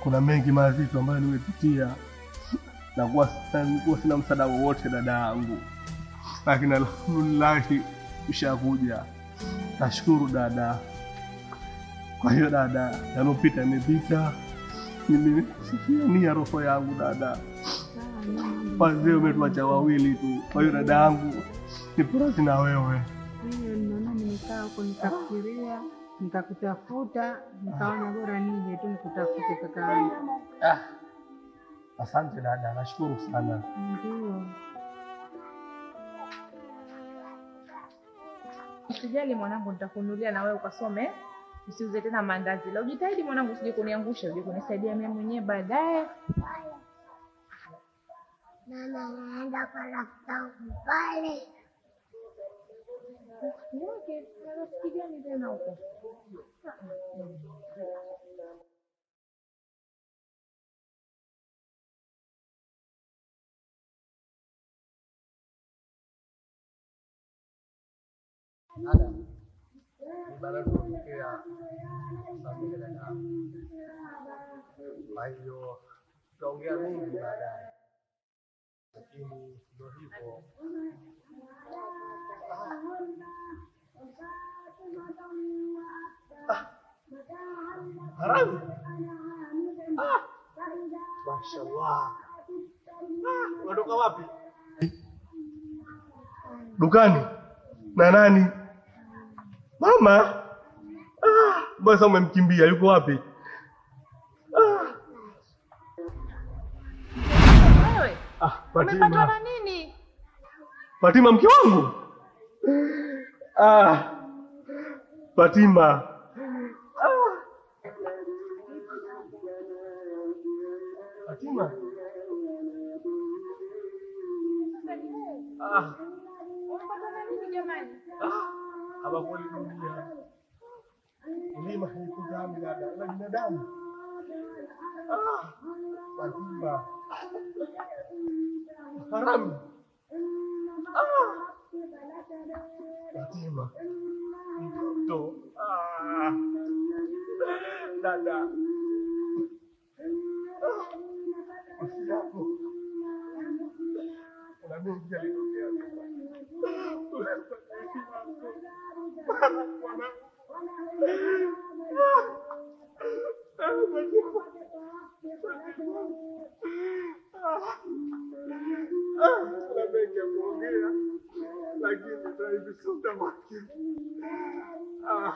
Kuna mengi mazito ambayo nimepitia na kuwa sina msaada wowote dada yangu, lakini alhamdulillah ushakuja. Nashukuru dada. Kwa hiyo dada, yalopita imepita, mimi nimekusifia nia roho yangu dada. Wazee umetuacha wawili tu. Kwa hiyo dada yangu, nipo radhi na wewe. Hiyo ndio nimekaa huko nikafikiria, nikakutafuta, nikaona bora nije tu nikutafute kaka yangu. Ah. Asante dada, nashukuru sana. Ndio. Usijali mwanangu, nitakununulia na wewe ukasome. Usiuze tena maandazi. La, ujitahidi mwanangu, usije kuniangusha, uje kunisaidia mimi mwenyewe baadaye. Mama naenda kwa rafiki yangu pale. Wake, rafiki gani tena huko? Dada, ni baada ya kuongea samehe dada yangu. Kwa hiyo tutaongea mengi baadaye. Lakini ndio hivyo. Haramu. Ah. Mashallah. Ah, unatoka wapi? Dukani. Na nani? Mama. Ah, basi umemkimbia, yuko wapi? Ah. Wewe. Ah, Fatima. Umepatwa na nini? Fatima mke wangu. Ah. Fatima. Ah. Fatima. Ah. Umepatwa na nini jamani? Ah. Hapa kweli dunia. Milima haikuzami dada, na binadamu. Ah. Fatima. Haramu. Ah. Fatima. Mtoto. Ah. Dada. Ah. Usiapo. Kuna mengi yalitokea. Kuna mengi ya kuongea, lakini sasa hivi sio muda wake. Ah.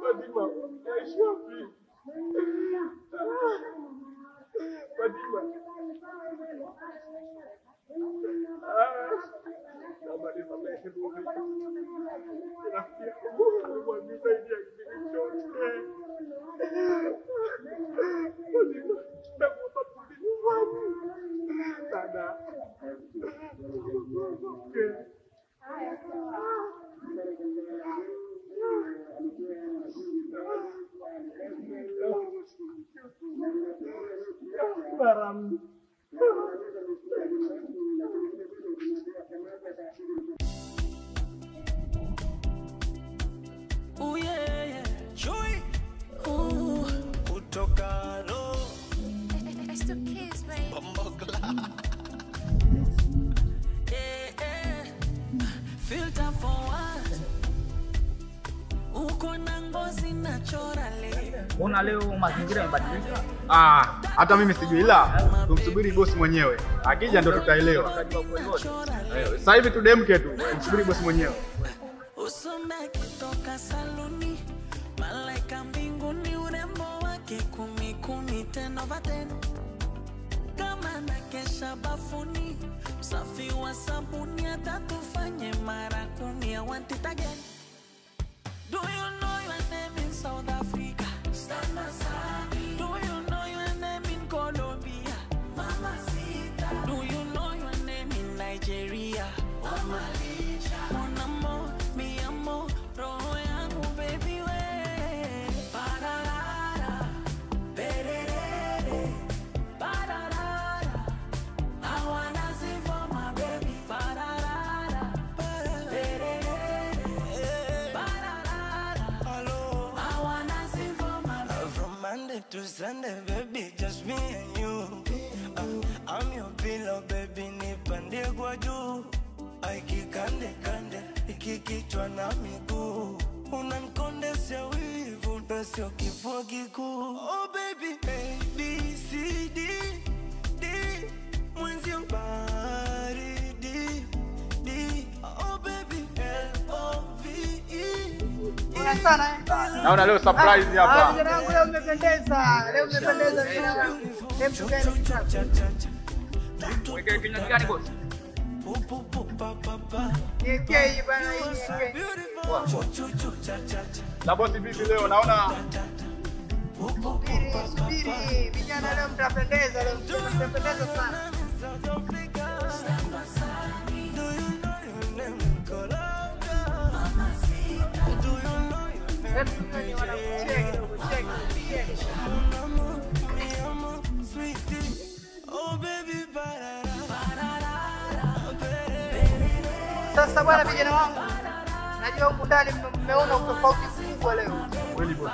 Fatima, unaishi wapi? Fatima. Naomba nisamehe ndugu. Rafiki yangu alikuwa akinisaidia kipindi chote. Fatima, nakuomba turudi nyumbani. Dada. Okay. Haram. Ooh yeah, yeah. Chui. Ooh, kutoka no. It's the kids, baby. Eh eh. Filter for what? Uko na ngozi naturally. Mbona leo mazingira yamebadilika? Ah, hata mimi sijui, ila tumsubiri bosi mwenyewe. Akija ndo tutaelewa. Sasa hivi tudemke tu, tumsubiri bosi mwenyewe. Usome kutoka saluni, malaika mbinguni, urembo wake 10 10 10 over 10. Kama nakesha bafuni, msafi wa sabuni atatufanye mara 10. I want it again. Do you know your name in South Africa? Do you know your name in Colombia? Mamacita. Do you know your name in Nigeria? Mon amor, mi amor, roho yangu baby we. Pararara, pererere, pararara. I wanna sing for my baby. Pararara, pererere, pararara. I wanna sing for my baby. From Monday to Sunday, baby, just me and you. I'm your pillow, baby, nipande kwa juu. Aikikande kande, ikikichwa na miguu. Unanikondesha wivu, na sio kifua kikuu. Oh baby, A, B, C, D, D, mwenzi baridi, D. Oh baby, L, O, V, E. Sana eh. Naona leo surprise hapa. Vijana wangu leo mmependeza. Leo mmependeza vijana wangu. Hebu tukae kitako. Weke kinywaji gani boss? Niwekee bana hii niwekee. Na bosi vipi leo naona subiri vijana leo mtapendeza, leo mtapendeza sana. Sasa bwana vijana wangu, najua huku ndani mmeona utofauti mkubwa leo. Kweli bosi.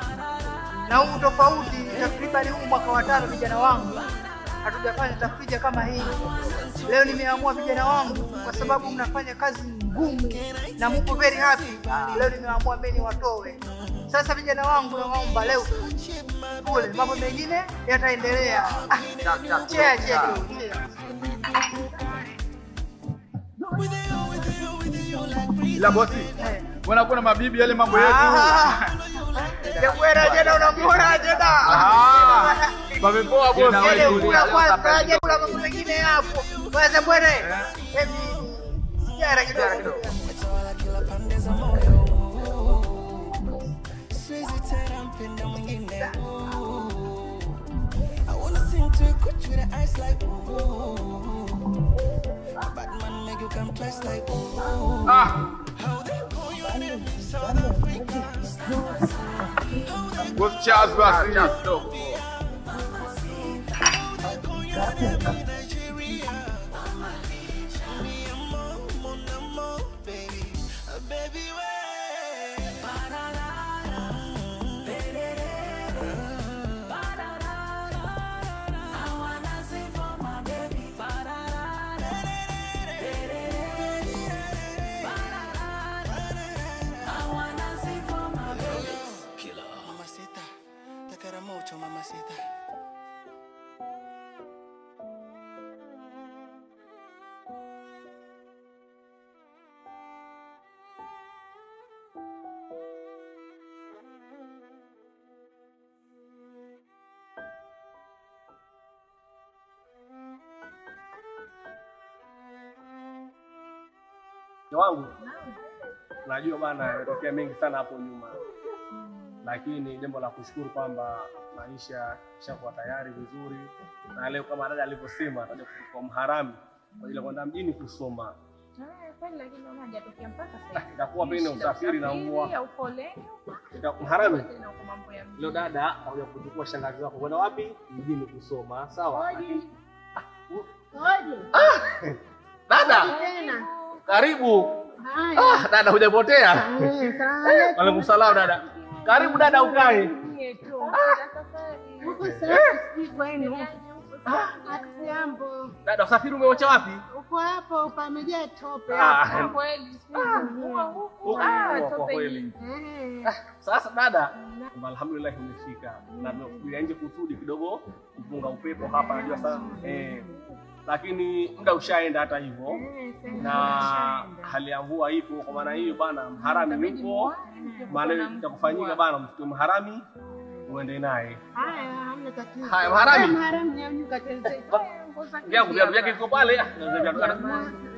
Na huu tofauti takriban huu mwaka wa 5 vijana wangu hatujafanya tafrija kama hii. Leo nimeamua vijana wangu, kwa sababu mnafanya kazi ngumu na mko very happy. Leo nimeamua mimi niwatoe. Sasa vijana wangu naomba leo kule mambo mengine yataendelea. Chea chea tu. Ila bosi, mbona kuna mabibi yale mambo yetu? Jana jana unamuona jana. Pamepoa bosi. Ile kula kwanza, je kula mambo mengine hapo. Kwanza bwana. Hebu jara kidogo. Siwezi tena mpenda mwingine. I wanna sing to you, cut you the ice like ooh. Bad man make you come twice like ooh. How they call your name in South Africa? Boss Charles basi. How they call your name in Nigeria? Me amo, mon amour, baby, baby wait. Mamacita. Wangu, najua bana yametokea mengi sana hapo nyuma, lakini jambo la kushukuru kwamba maisha ishakuwa tayari vizuri, na leo kama dada alivyosema atakuja kwa mharami kwa ajili ya kwenda mjini kusoma. Kweli, lakini naona hajatokea mpaka sasa. Itakuwa pengine usafiri na mvua au foleni. Mharami leo dada atakuja kuchukua shangazi wako kwenda wapi? Mjini kusoma, sawa? Oje. Oje. Dada. Karibu. Dada hujapotea. Waalaikum salaam dada. Karibu dada ukae. Huko safi sijui kwenu. Hatujambo. Dada usafiri umeocha wapi? Uko hapo pamejaa tope hapo. Kweli huko. Tope kweli. Sasa dada, alhamdulillah umefika. Na tumekuja nje kusudi kidogo kupunga upepo hapa najua sasa. Lakini muda ushaenda hata hivyo. Na hali ya mvua ipo, kwa maana hiyo bana mharami yupo. Maana itakufanyika bana mtoto mharami uende naye. Haya, hamna tatizo. Haya mharami. Mharami nyanyuka tena. Yangu viatu vyake viko pale.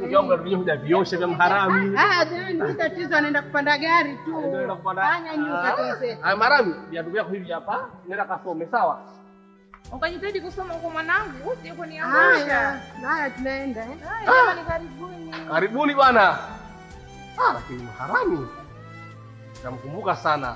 Yangu viatu hujaviosha vya mharami. Ndio tatizo, anaenda kupanda gari tu. Nyanyuka tena. Haya mharami, viatu vyako hivi hapa, nenda kasome sawa? Ukajitahidi kusoma huko mwanangu, usije kuniangusha. Haya tunaenda. Haya jamani, karibuni. Karibuni bwana. Lakini mharami namkumbuka sana.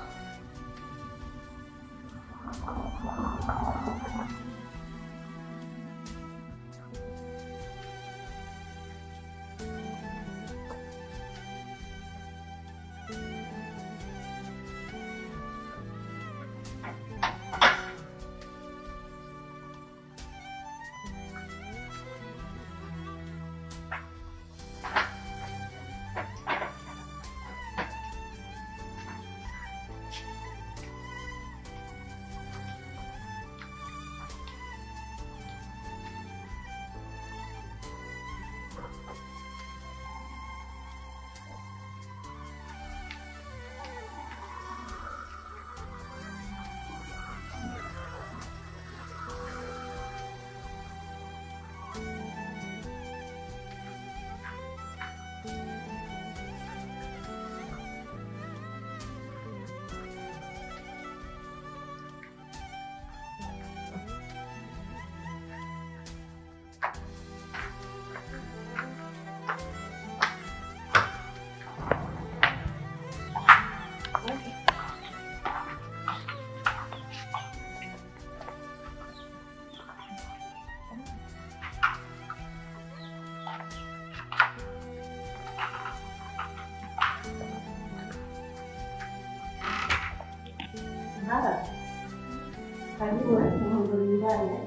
Karibu ndo nyumbani.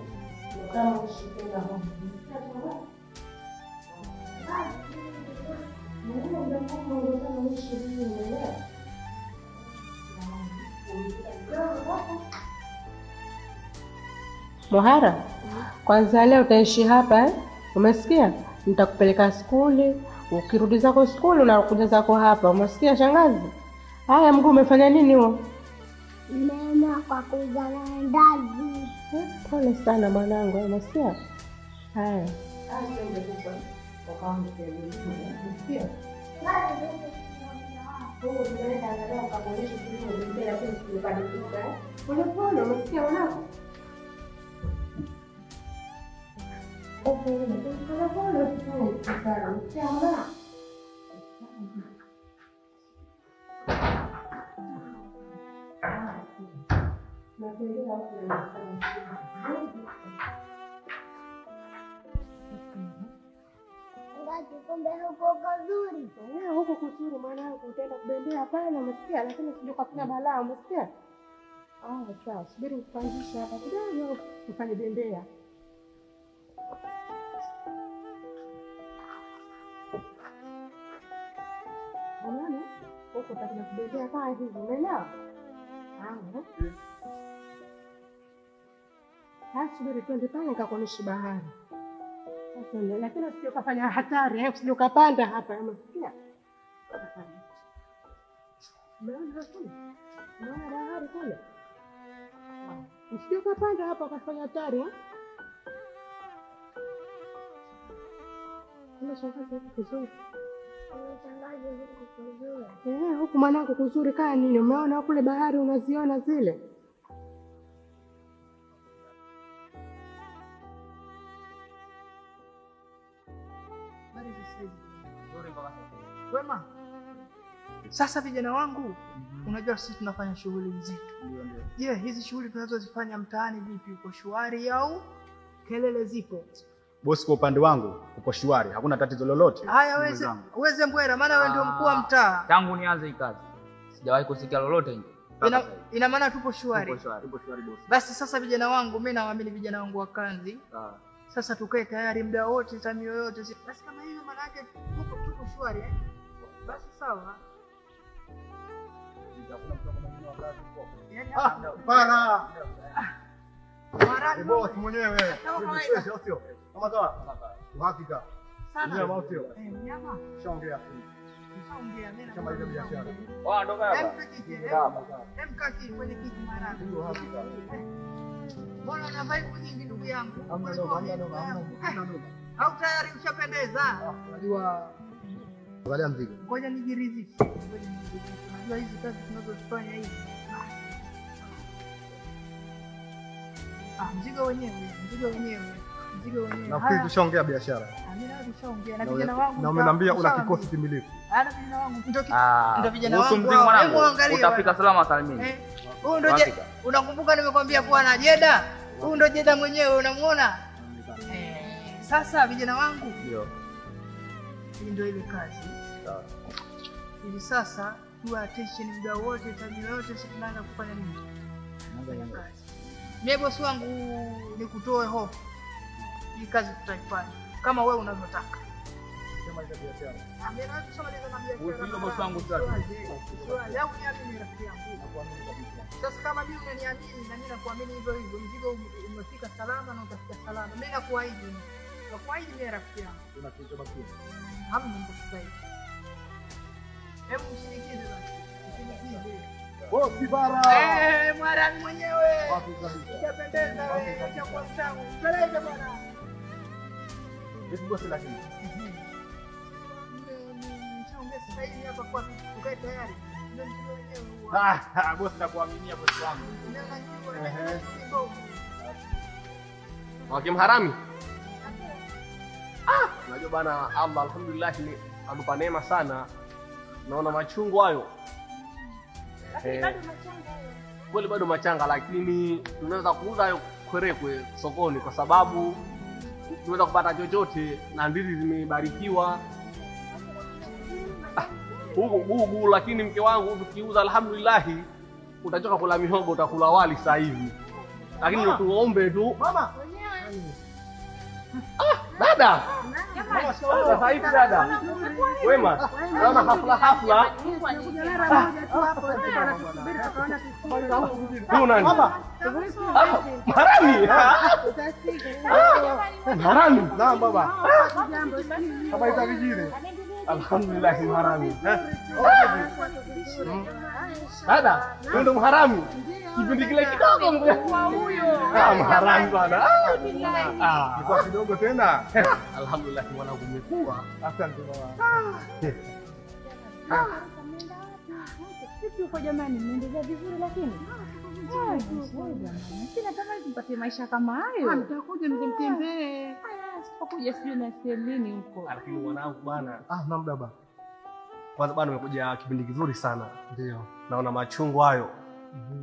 Kama ushipenda huko. Mohara, kwanza leo utaishi hapa eh? Umesikia? Nitakupeleka skuli, ukirudi zako skuli unakuja zako hapa. Umesikia shangazi? Haya, mguu umefanya nini huo? Mama kwa kuuza mandazi. Pole sana mwanangu, umesikia? Haya. Pole pole, umesikia mwanangu? Pole pole sana, umesikia mwanangu? Kumbe huko kuzuri. Huko kuzuri mwanangu, utaenda kubembea pale, umesikia? Lakini usije ukafanya balaa, umesikia? Ah, sawa, subiri nikupangishe hapa kidogo ufanye bembea. Unaona? Huko utakuja kubembea kama hivi, umeelewa? Ah. Subiri twende pale nikakuonyeshe bahari. Lakini usije ukafanya hatari, usije ukapanda hapa, umesikia? Umeona kule? Umeona bahari kule? Usije ukapanda hapa ukafanya hatari. Kuna shangazi huku kuzuri. Kuna shangazi huku kuzuri. Huku mwanangu kuzuri kaa nini? Umeona kule bahari unaziona zile? Wema. Sasa vijana wangu, unajua sisi tunafanya shughuli nzito. Je, hizi shughuli tunazozifanya mtaani vipi, uko shwari au kelele zipo? Bosi, kwa upande wangu uko shwari, hakuna tatizo lolote. Haya, weze mbwera, maana wewe ndio mkuu wa mtaa. Tangu nianze hii kazi sijawahi kusikia lolote nje. Ina maana tupo shwari. Tupo shwari bosi. Basi sasa vijana wangu, mimi nawaamini vijana wangu wa kanzi. Sasa tukae tayari muda wote, time yoyote. Basi kama hivyo maana yake tupo shwari eh? Basi sawa. Para. Boss mwenyewe. Sio. Kama sawa. Uhakika. Sana. Mnyama sio? Mnyama. Shaongea. Shaongea mimi. Shamaliza biashara. Wao ndo kama. Mkaki kwenye kiti mara. Ndio hakika. Mbona una vibe nyingi ndugu yangu? Hamna noma, hamna noma, hamna noma. Au tayari ushapendeza? Unajua angalia mzigo. Ngoja nijiridhishe. Unajua hizi kazi tunazozifanya hizi. Mzigo wenyewe, mzigo wenyewe. Mzigo wenyewe. Nafikiri tushaongea biashara. Mimi na tushaongea na vijana wangu. Na umeniambia una kikosi timilifu. Na vijana wangu. Ndio vijana wangu. Mzigo mwanangu. Utafika salama salimini. Huyu ndio unakumbuka nimekwambia kuwa na Jeda? Huyu ndio Jeda mwenyewe unamuona? Sasa vijana wangu. Ndio. Hii ndio ile kazi. Sawa. Hivi sasa tuwe attention muda wote, time yote, sisi tunaanza kufanya nini? Kufanya kazi. Mimi bosi wangu nikutoe hofu. Hii kazi tutaifanya kama wewe unavyotaka. Shamaliza biashara. Mimi na tushamaliza na biashara. Wewe bosi wangu sasa. Leo uniamini rafiki yangu. Nakuamini kabisa. Sasa kama mimi unaniamini na mimi nakuamini hivyo hivyo, mzigo umefika salama na utafika salama. Mimi nakuahidi. Nakuahidi mimi rafiki yangu. Una kilichobakia? Hamna mtu sasa hivi. Hebu mshinikize basi. Mshinikize. Bosi bara. Mwarani mwenyewe. Wapi kabisa. Utapendeza wewe, utakuwa mtamu. Peleke bwana. Vipi bosi lakini? Nishaongea sasa hivi hapa kwa ukae tayari. Ndio mzigo wenyewe huo. Bosi nakuaminia bosi wangu. Ndio najua. Wakimharami. Unajua bana, Allah alhamdulillah ametupa neema sana. Naona machungu hayo. Lakini bado machanga hayo. Kweli bado machanga, lakini tunaweza kuuza hayo kwerekwe sokoni kwa sababu tunaweza kupata chochote na ndizi zimebarikiwa. Huku gugu, lakini mke wangu tukiuza alhamdulillah utachoka kula mihogo, utakula wali sasa hivi. Lakini ndio tuombe tu. Mama. Ah, dada. Sasa hivi dada. Wema. Naona hafla hafla. Huyu nani? Marami. Marami. Naam baba. Habari za vijijini? Alhamdulillah mharami. Dada, wewe ndo mharami. Kipindi kile kidogo mgoja huyo. Ah, mharami bwana. Ah, kwa kidogo tena. Alhamdulillah mwanangu umekuwa. Asante baba. Vipi uko jamani, mnaendelea vizuri lakini? Sina tamani tumpatie maisha kama hayo. Mtakuja mtemtembee. Sitakuja sijui na selini huko. Lakini mwanangu bwana. Ah, naam baba. Kwanza bwana umekuja kipindi kizuri sana. Ndio. Naona machungwa hayo.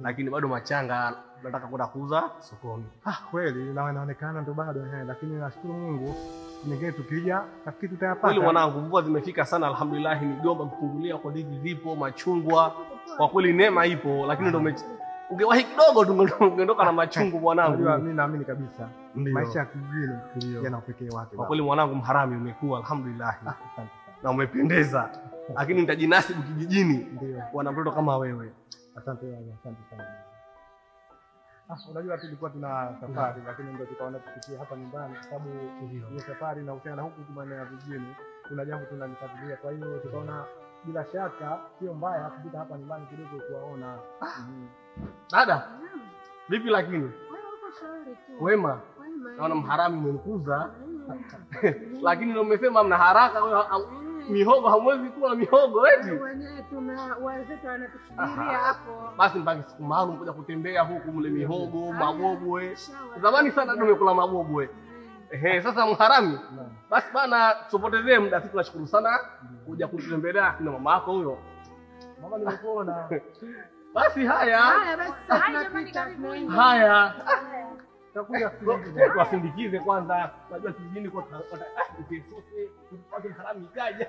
Lakini bado machanga, nataka kwenda kuuza sokoni. Ah, kweli na inaonekana ndo bado lakini nashukuru Mungu nyingine tukija nafikiri tutayapata. Kweli mwanangu, mvua zimefika sana alhamdulillah, migomba kufungulia kwa ndizi zipo, machungwa. Kwa kweli neema ipo, lakini ndo ungewahi kidogo tungeondoka na machungu mwanangu. Unajua mimi naamini kabisa maisha ya kijijini yana upekee wake. Kwa kweli mwanangu mharami umekuwa alhamdulillah. Na umependeza. Lakini nitajinasibu kijijini wana mtoto kama wewe. Asante baba, asante sana. Ah, unajua tulikuwa tuna safari lakini ndio tukaona tupitie hapa nyumbani kwa sababu hiyo safari inahusiana na huku kwa maeneo ya vijijini. Kuna jambo tunalifuatilia, kwa hiyo tukaona bila shaka sio mbaya kupita hapa nyumbani kidogo kuwaona. Dada, vipi lakini? Wema. Naona mharami umemkuza. Lakini ndio umesema mna haraka mihogo hamwezi kula mihogo eti. Wenyewe tuna wazetu wanatusubiria hapo. Basi mpaka siku maalum kuja kutembea huku mle mihogo, mabobwe. Zamani sana ndio nimekula mabobwe. Ehe, sasa mharami. Basi bana tupotezee muda, sisi tunashukuru sana kuja kutembelea na mama yako huyo. Mama nimekuona. Basi haya. Haya basi tunapita. Haya. Tutakuja tuwasindikize kwanza. Unajua kijijini kwa tutasose, tupate mharami ikaja.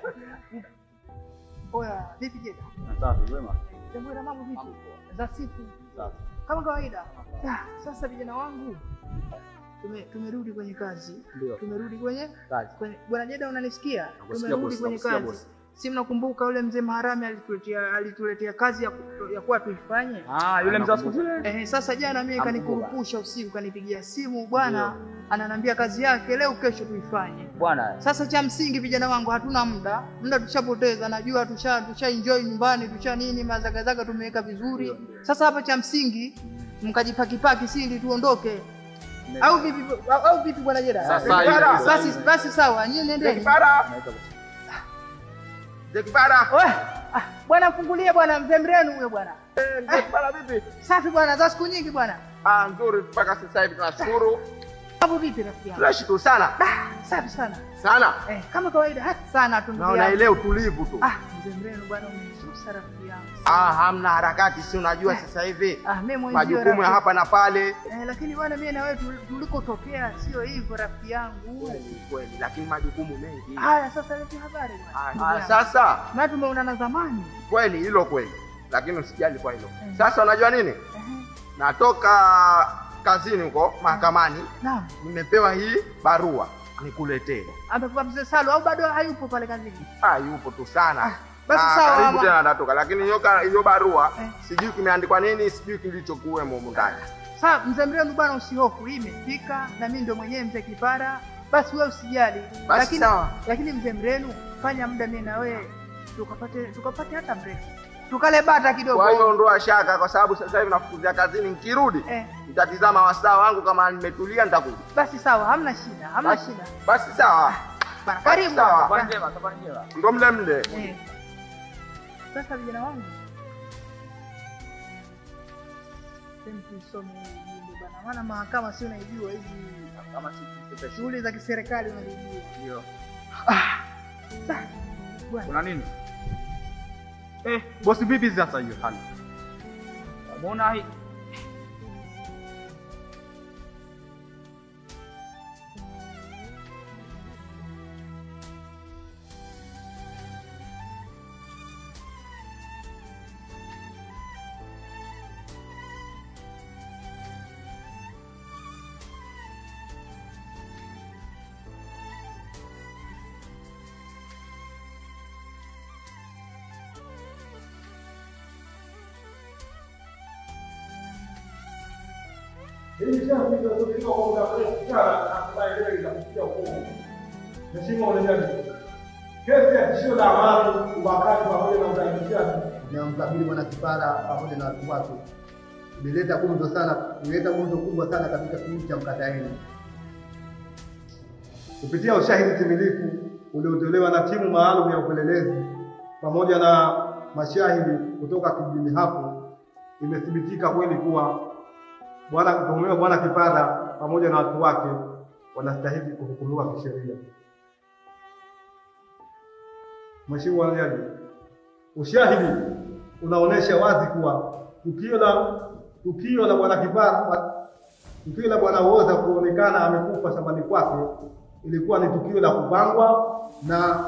Oya, vipi Jeda? Safi, wema. Jambo la mambo vipi? Za siku. Safi. Kama kawaida. Sasa vijana wangu tumerudi kwenye kazi. Tumerudi kwenye kazi. Bwana Jeda unanisikia? Tumerudi kwenye kazi. Si mnakumbuka yule mzee Maharami alituletea kazi ya kuwa tuifanye? Ah, yule mzee wa siku zile. Sasa jana mimi kanikurupusha usiku, kanipigia simu bwana, ananiambia kazi yake leo kesho tuifanye. Bwana. Sasa cha msingi vijana wangu hatuna muda. Muda tushapoteza, najua tusha enjoy nyumbani, tusha nini mazagazaga tumeweka vizuri. Sasa hapa cha msingi mkajipakipaki sili tuondoke. Au vipi bwana Jeda? Basi sawa, nyinyi nendeni. Zekipara. Wewe, bwana mfungulie bwana mzee Mrenu huyo bwana. Zekipara vipi? Safi bwana, za siku nyingi bwana. Ah, nzuri mpaka sasa hivi tunashukuru. Hapo vipi rafiki yangu? Tunashukuru sana. Safi sana. Sana? Kama kawaida sana tu. Naona ile utulivu tu. Ah, mzee Mrenu bwana umenisusa rafiki yangu. Ah, hamna harakati si unajua sasa hivi. Ah, mimi majukumu ya hapa na pale. Lakini bwana mimi na wewe tulikotokea sio hivyo rafiki yangu. Kweli kweli, lakini majukumu mengi. Haya sasa leti habari bwana. Ah, sasa na tumeonana zamani. Kweli hilo kweli. Lakini usijali kwa hilo. Sasa unajua nini? Natoka kazini huko mahakamani. Naam. Nimepewa hii barua nikuletee. Amekupa mzee Salu au bado hayupo pale kazini? Ah, yupo tu sana. Basi sawa. Karibu tena natoka, lakini hiyo barua sijui kimeandikwa nini, sijui kilichokuwemo huko ndani. Sawa mzee Mrenu bwana usihofu, hii imefika na mimi ndio mwenyewe mzee Kipara. Basi wewe usijali. Lakini sawa. Lakini mzee Mrenu fanya muda mimi na wewe tukapate hata break. Tukale bata kidogo. Kwa hiyo ondoa shaka kwa sababu sasa hivi nafukuzia kazini, nikirudi nitatizama wasaa wangu kama nimetulia nitakuja. Basi sawa, hamna shida, hamna shida. Basi sawa. Karibu. Safari njema, safari njema. Ndio mle mle. Sasa vijana wangu, tusome ujumbe bwana, maana mahakama si unaijua hizi kama si shughuli za kiserikali unajua. Ndio. Bwana. Kuna nini? Bosi vipi sasa hiyo hali? Mbona hii Hili shauri lililosubiriwa kwa muda mrefu sana na hatimaye leo linafikia ukomo. Mheshimiwa Mwenyekiti, kesi ya tishio la amani, ubakaji pamoja na udhalilishaji na mkabili Bwana Kipara pamoja na watu wake ilileta gumzo sana, ilileta gumzo kubwa sana katika kijiji cha Mkataeni. Kupitia ushahidi timilifu uliotolewa na timu maalum ya upelelezi pamoja na mashahidi kutoka kijijini hapo, imethibitika kweli kuwa mtuhumiwa Bwana Kipara pamoja na watu wake wanastahili kuhukumiwa kisheria. Mheshimiwa Jaji, ushahidi unaonesha wazi kuwa tukio la Bwana Kipara, tukio la Bwana Woza kuonekana amekufa shambani kwake ilikuwa ni tukio la kupangwa na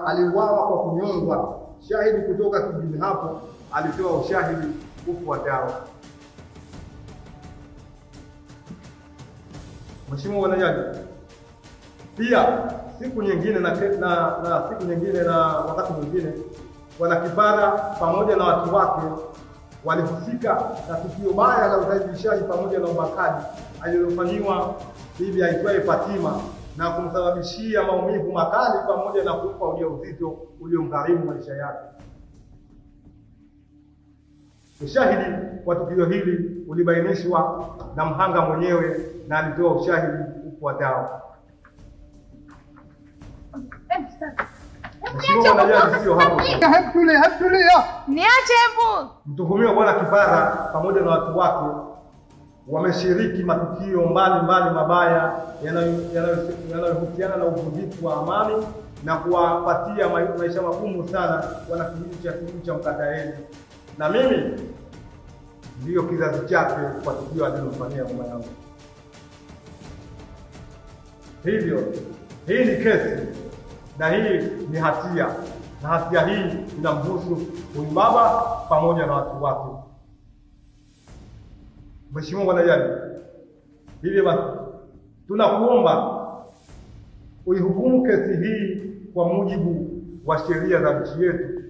aliuawa kwa kunyongwa. Shahidi kutoka kijijini hapo alitoa ushahidi ufuatao. Mheshimiwa Bwana Jaji, pia siku nyingine na siku nyingine na wakati mwingine Bwana Kipara pamoja na watu wake walihusika na tukio baya la udhalilishaji pamoja na ubakaji aliyofanyiwa bibi aitwaye Fatima na kumsababishia maumivu makali pamoja na kumpa ujauzito uliomgharimu maisha yake. Ushahidi wa tukio hili ulibainishwa na mhanga mwenyewe na alitoa ushahidi ufuatao. Niache hebu. Mtuhumiwa Bwana Kipara pamoja na watu wake wameshiriki matukio mbalimbali mabaya yanayohusiana na uvunjifu wa amani na kuwapatia maisha magumu sana wanakijiji cha kijiji cha Mkataeni, na mimi ndiyo kizazi chake kwa tukio alilofanyia mama yangu. Hivyo hii ni kesi na hii ni hatia, na hatia hii inamhusu huyu baba pamoja na watu wake. Mheshimiwa Bwana Jaji, hivyo basi tunakuomba uihukumu kesi hii kwa mujibu wa sheria za nchi yetu,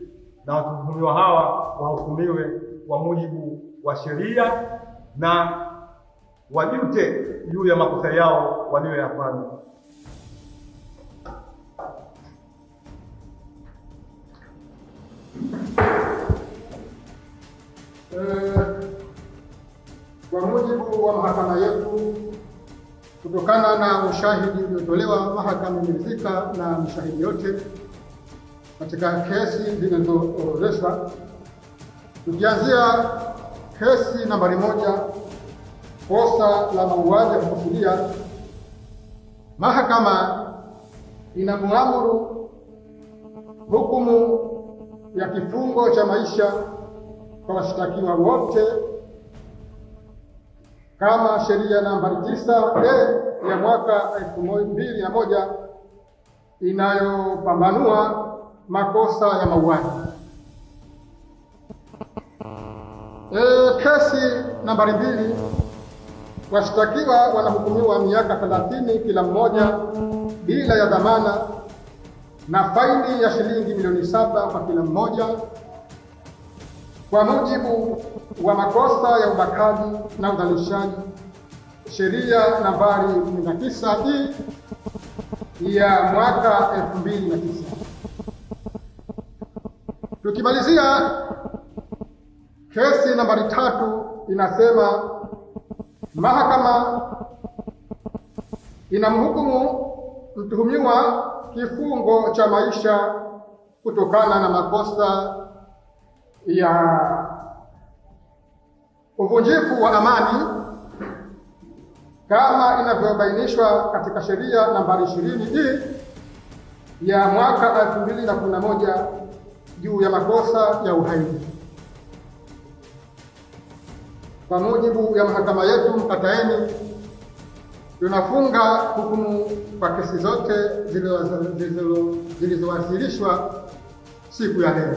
na watuhumiwa hawa wahukumiwe kwa mujibu wa sheria na wajute juu ya makosa yao walioyafanya. Kwa mujibu wa mahakama yetu, kutokana na ushahidi uliotolewa, mahakama imeridhika na mshahidi yote katika kesi zilizoorodheshwa, tukianzia kesi nambari 1, kosa la mauaji ya kukusudia. Mahakama inamuamuru hukumu ya kifungo cha maisha kwa washtakiwa wote kama sheria nambari 9A ya mwaka 2001 inayopambanua makosa ya mauaji. Kesi nambari 2, washtakiwa wanahukumiwa miaka 30 kila mmoja bila ya dhamana na faini ya shilingi milioni 7 kwa kila mmoja kwa mujibu wa makosa ya ubakaji na udhalilishaji, sheria nambari 19E ya mwaka 2009. Tukimalizia kesi nambari 3 inasema mahakama inamhukumu mtuhumiwa kifungo cha maisha kutokana na makosa ya uvunjifu wa amani kama inavyobainishwa katika sheria nambari 20D ya mwaka 2011 juu ya makosa ya uhaini. Kwa mujibu ya mahakama yetu Mkataeni, tunafunga hukumu kwa kesi zote zilizowasilishwa siku ya leo.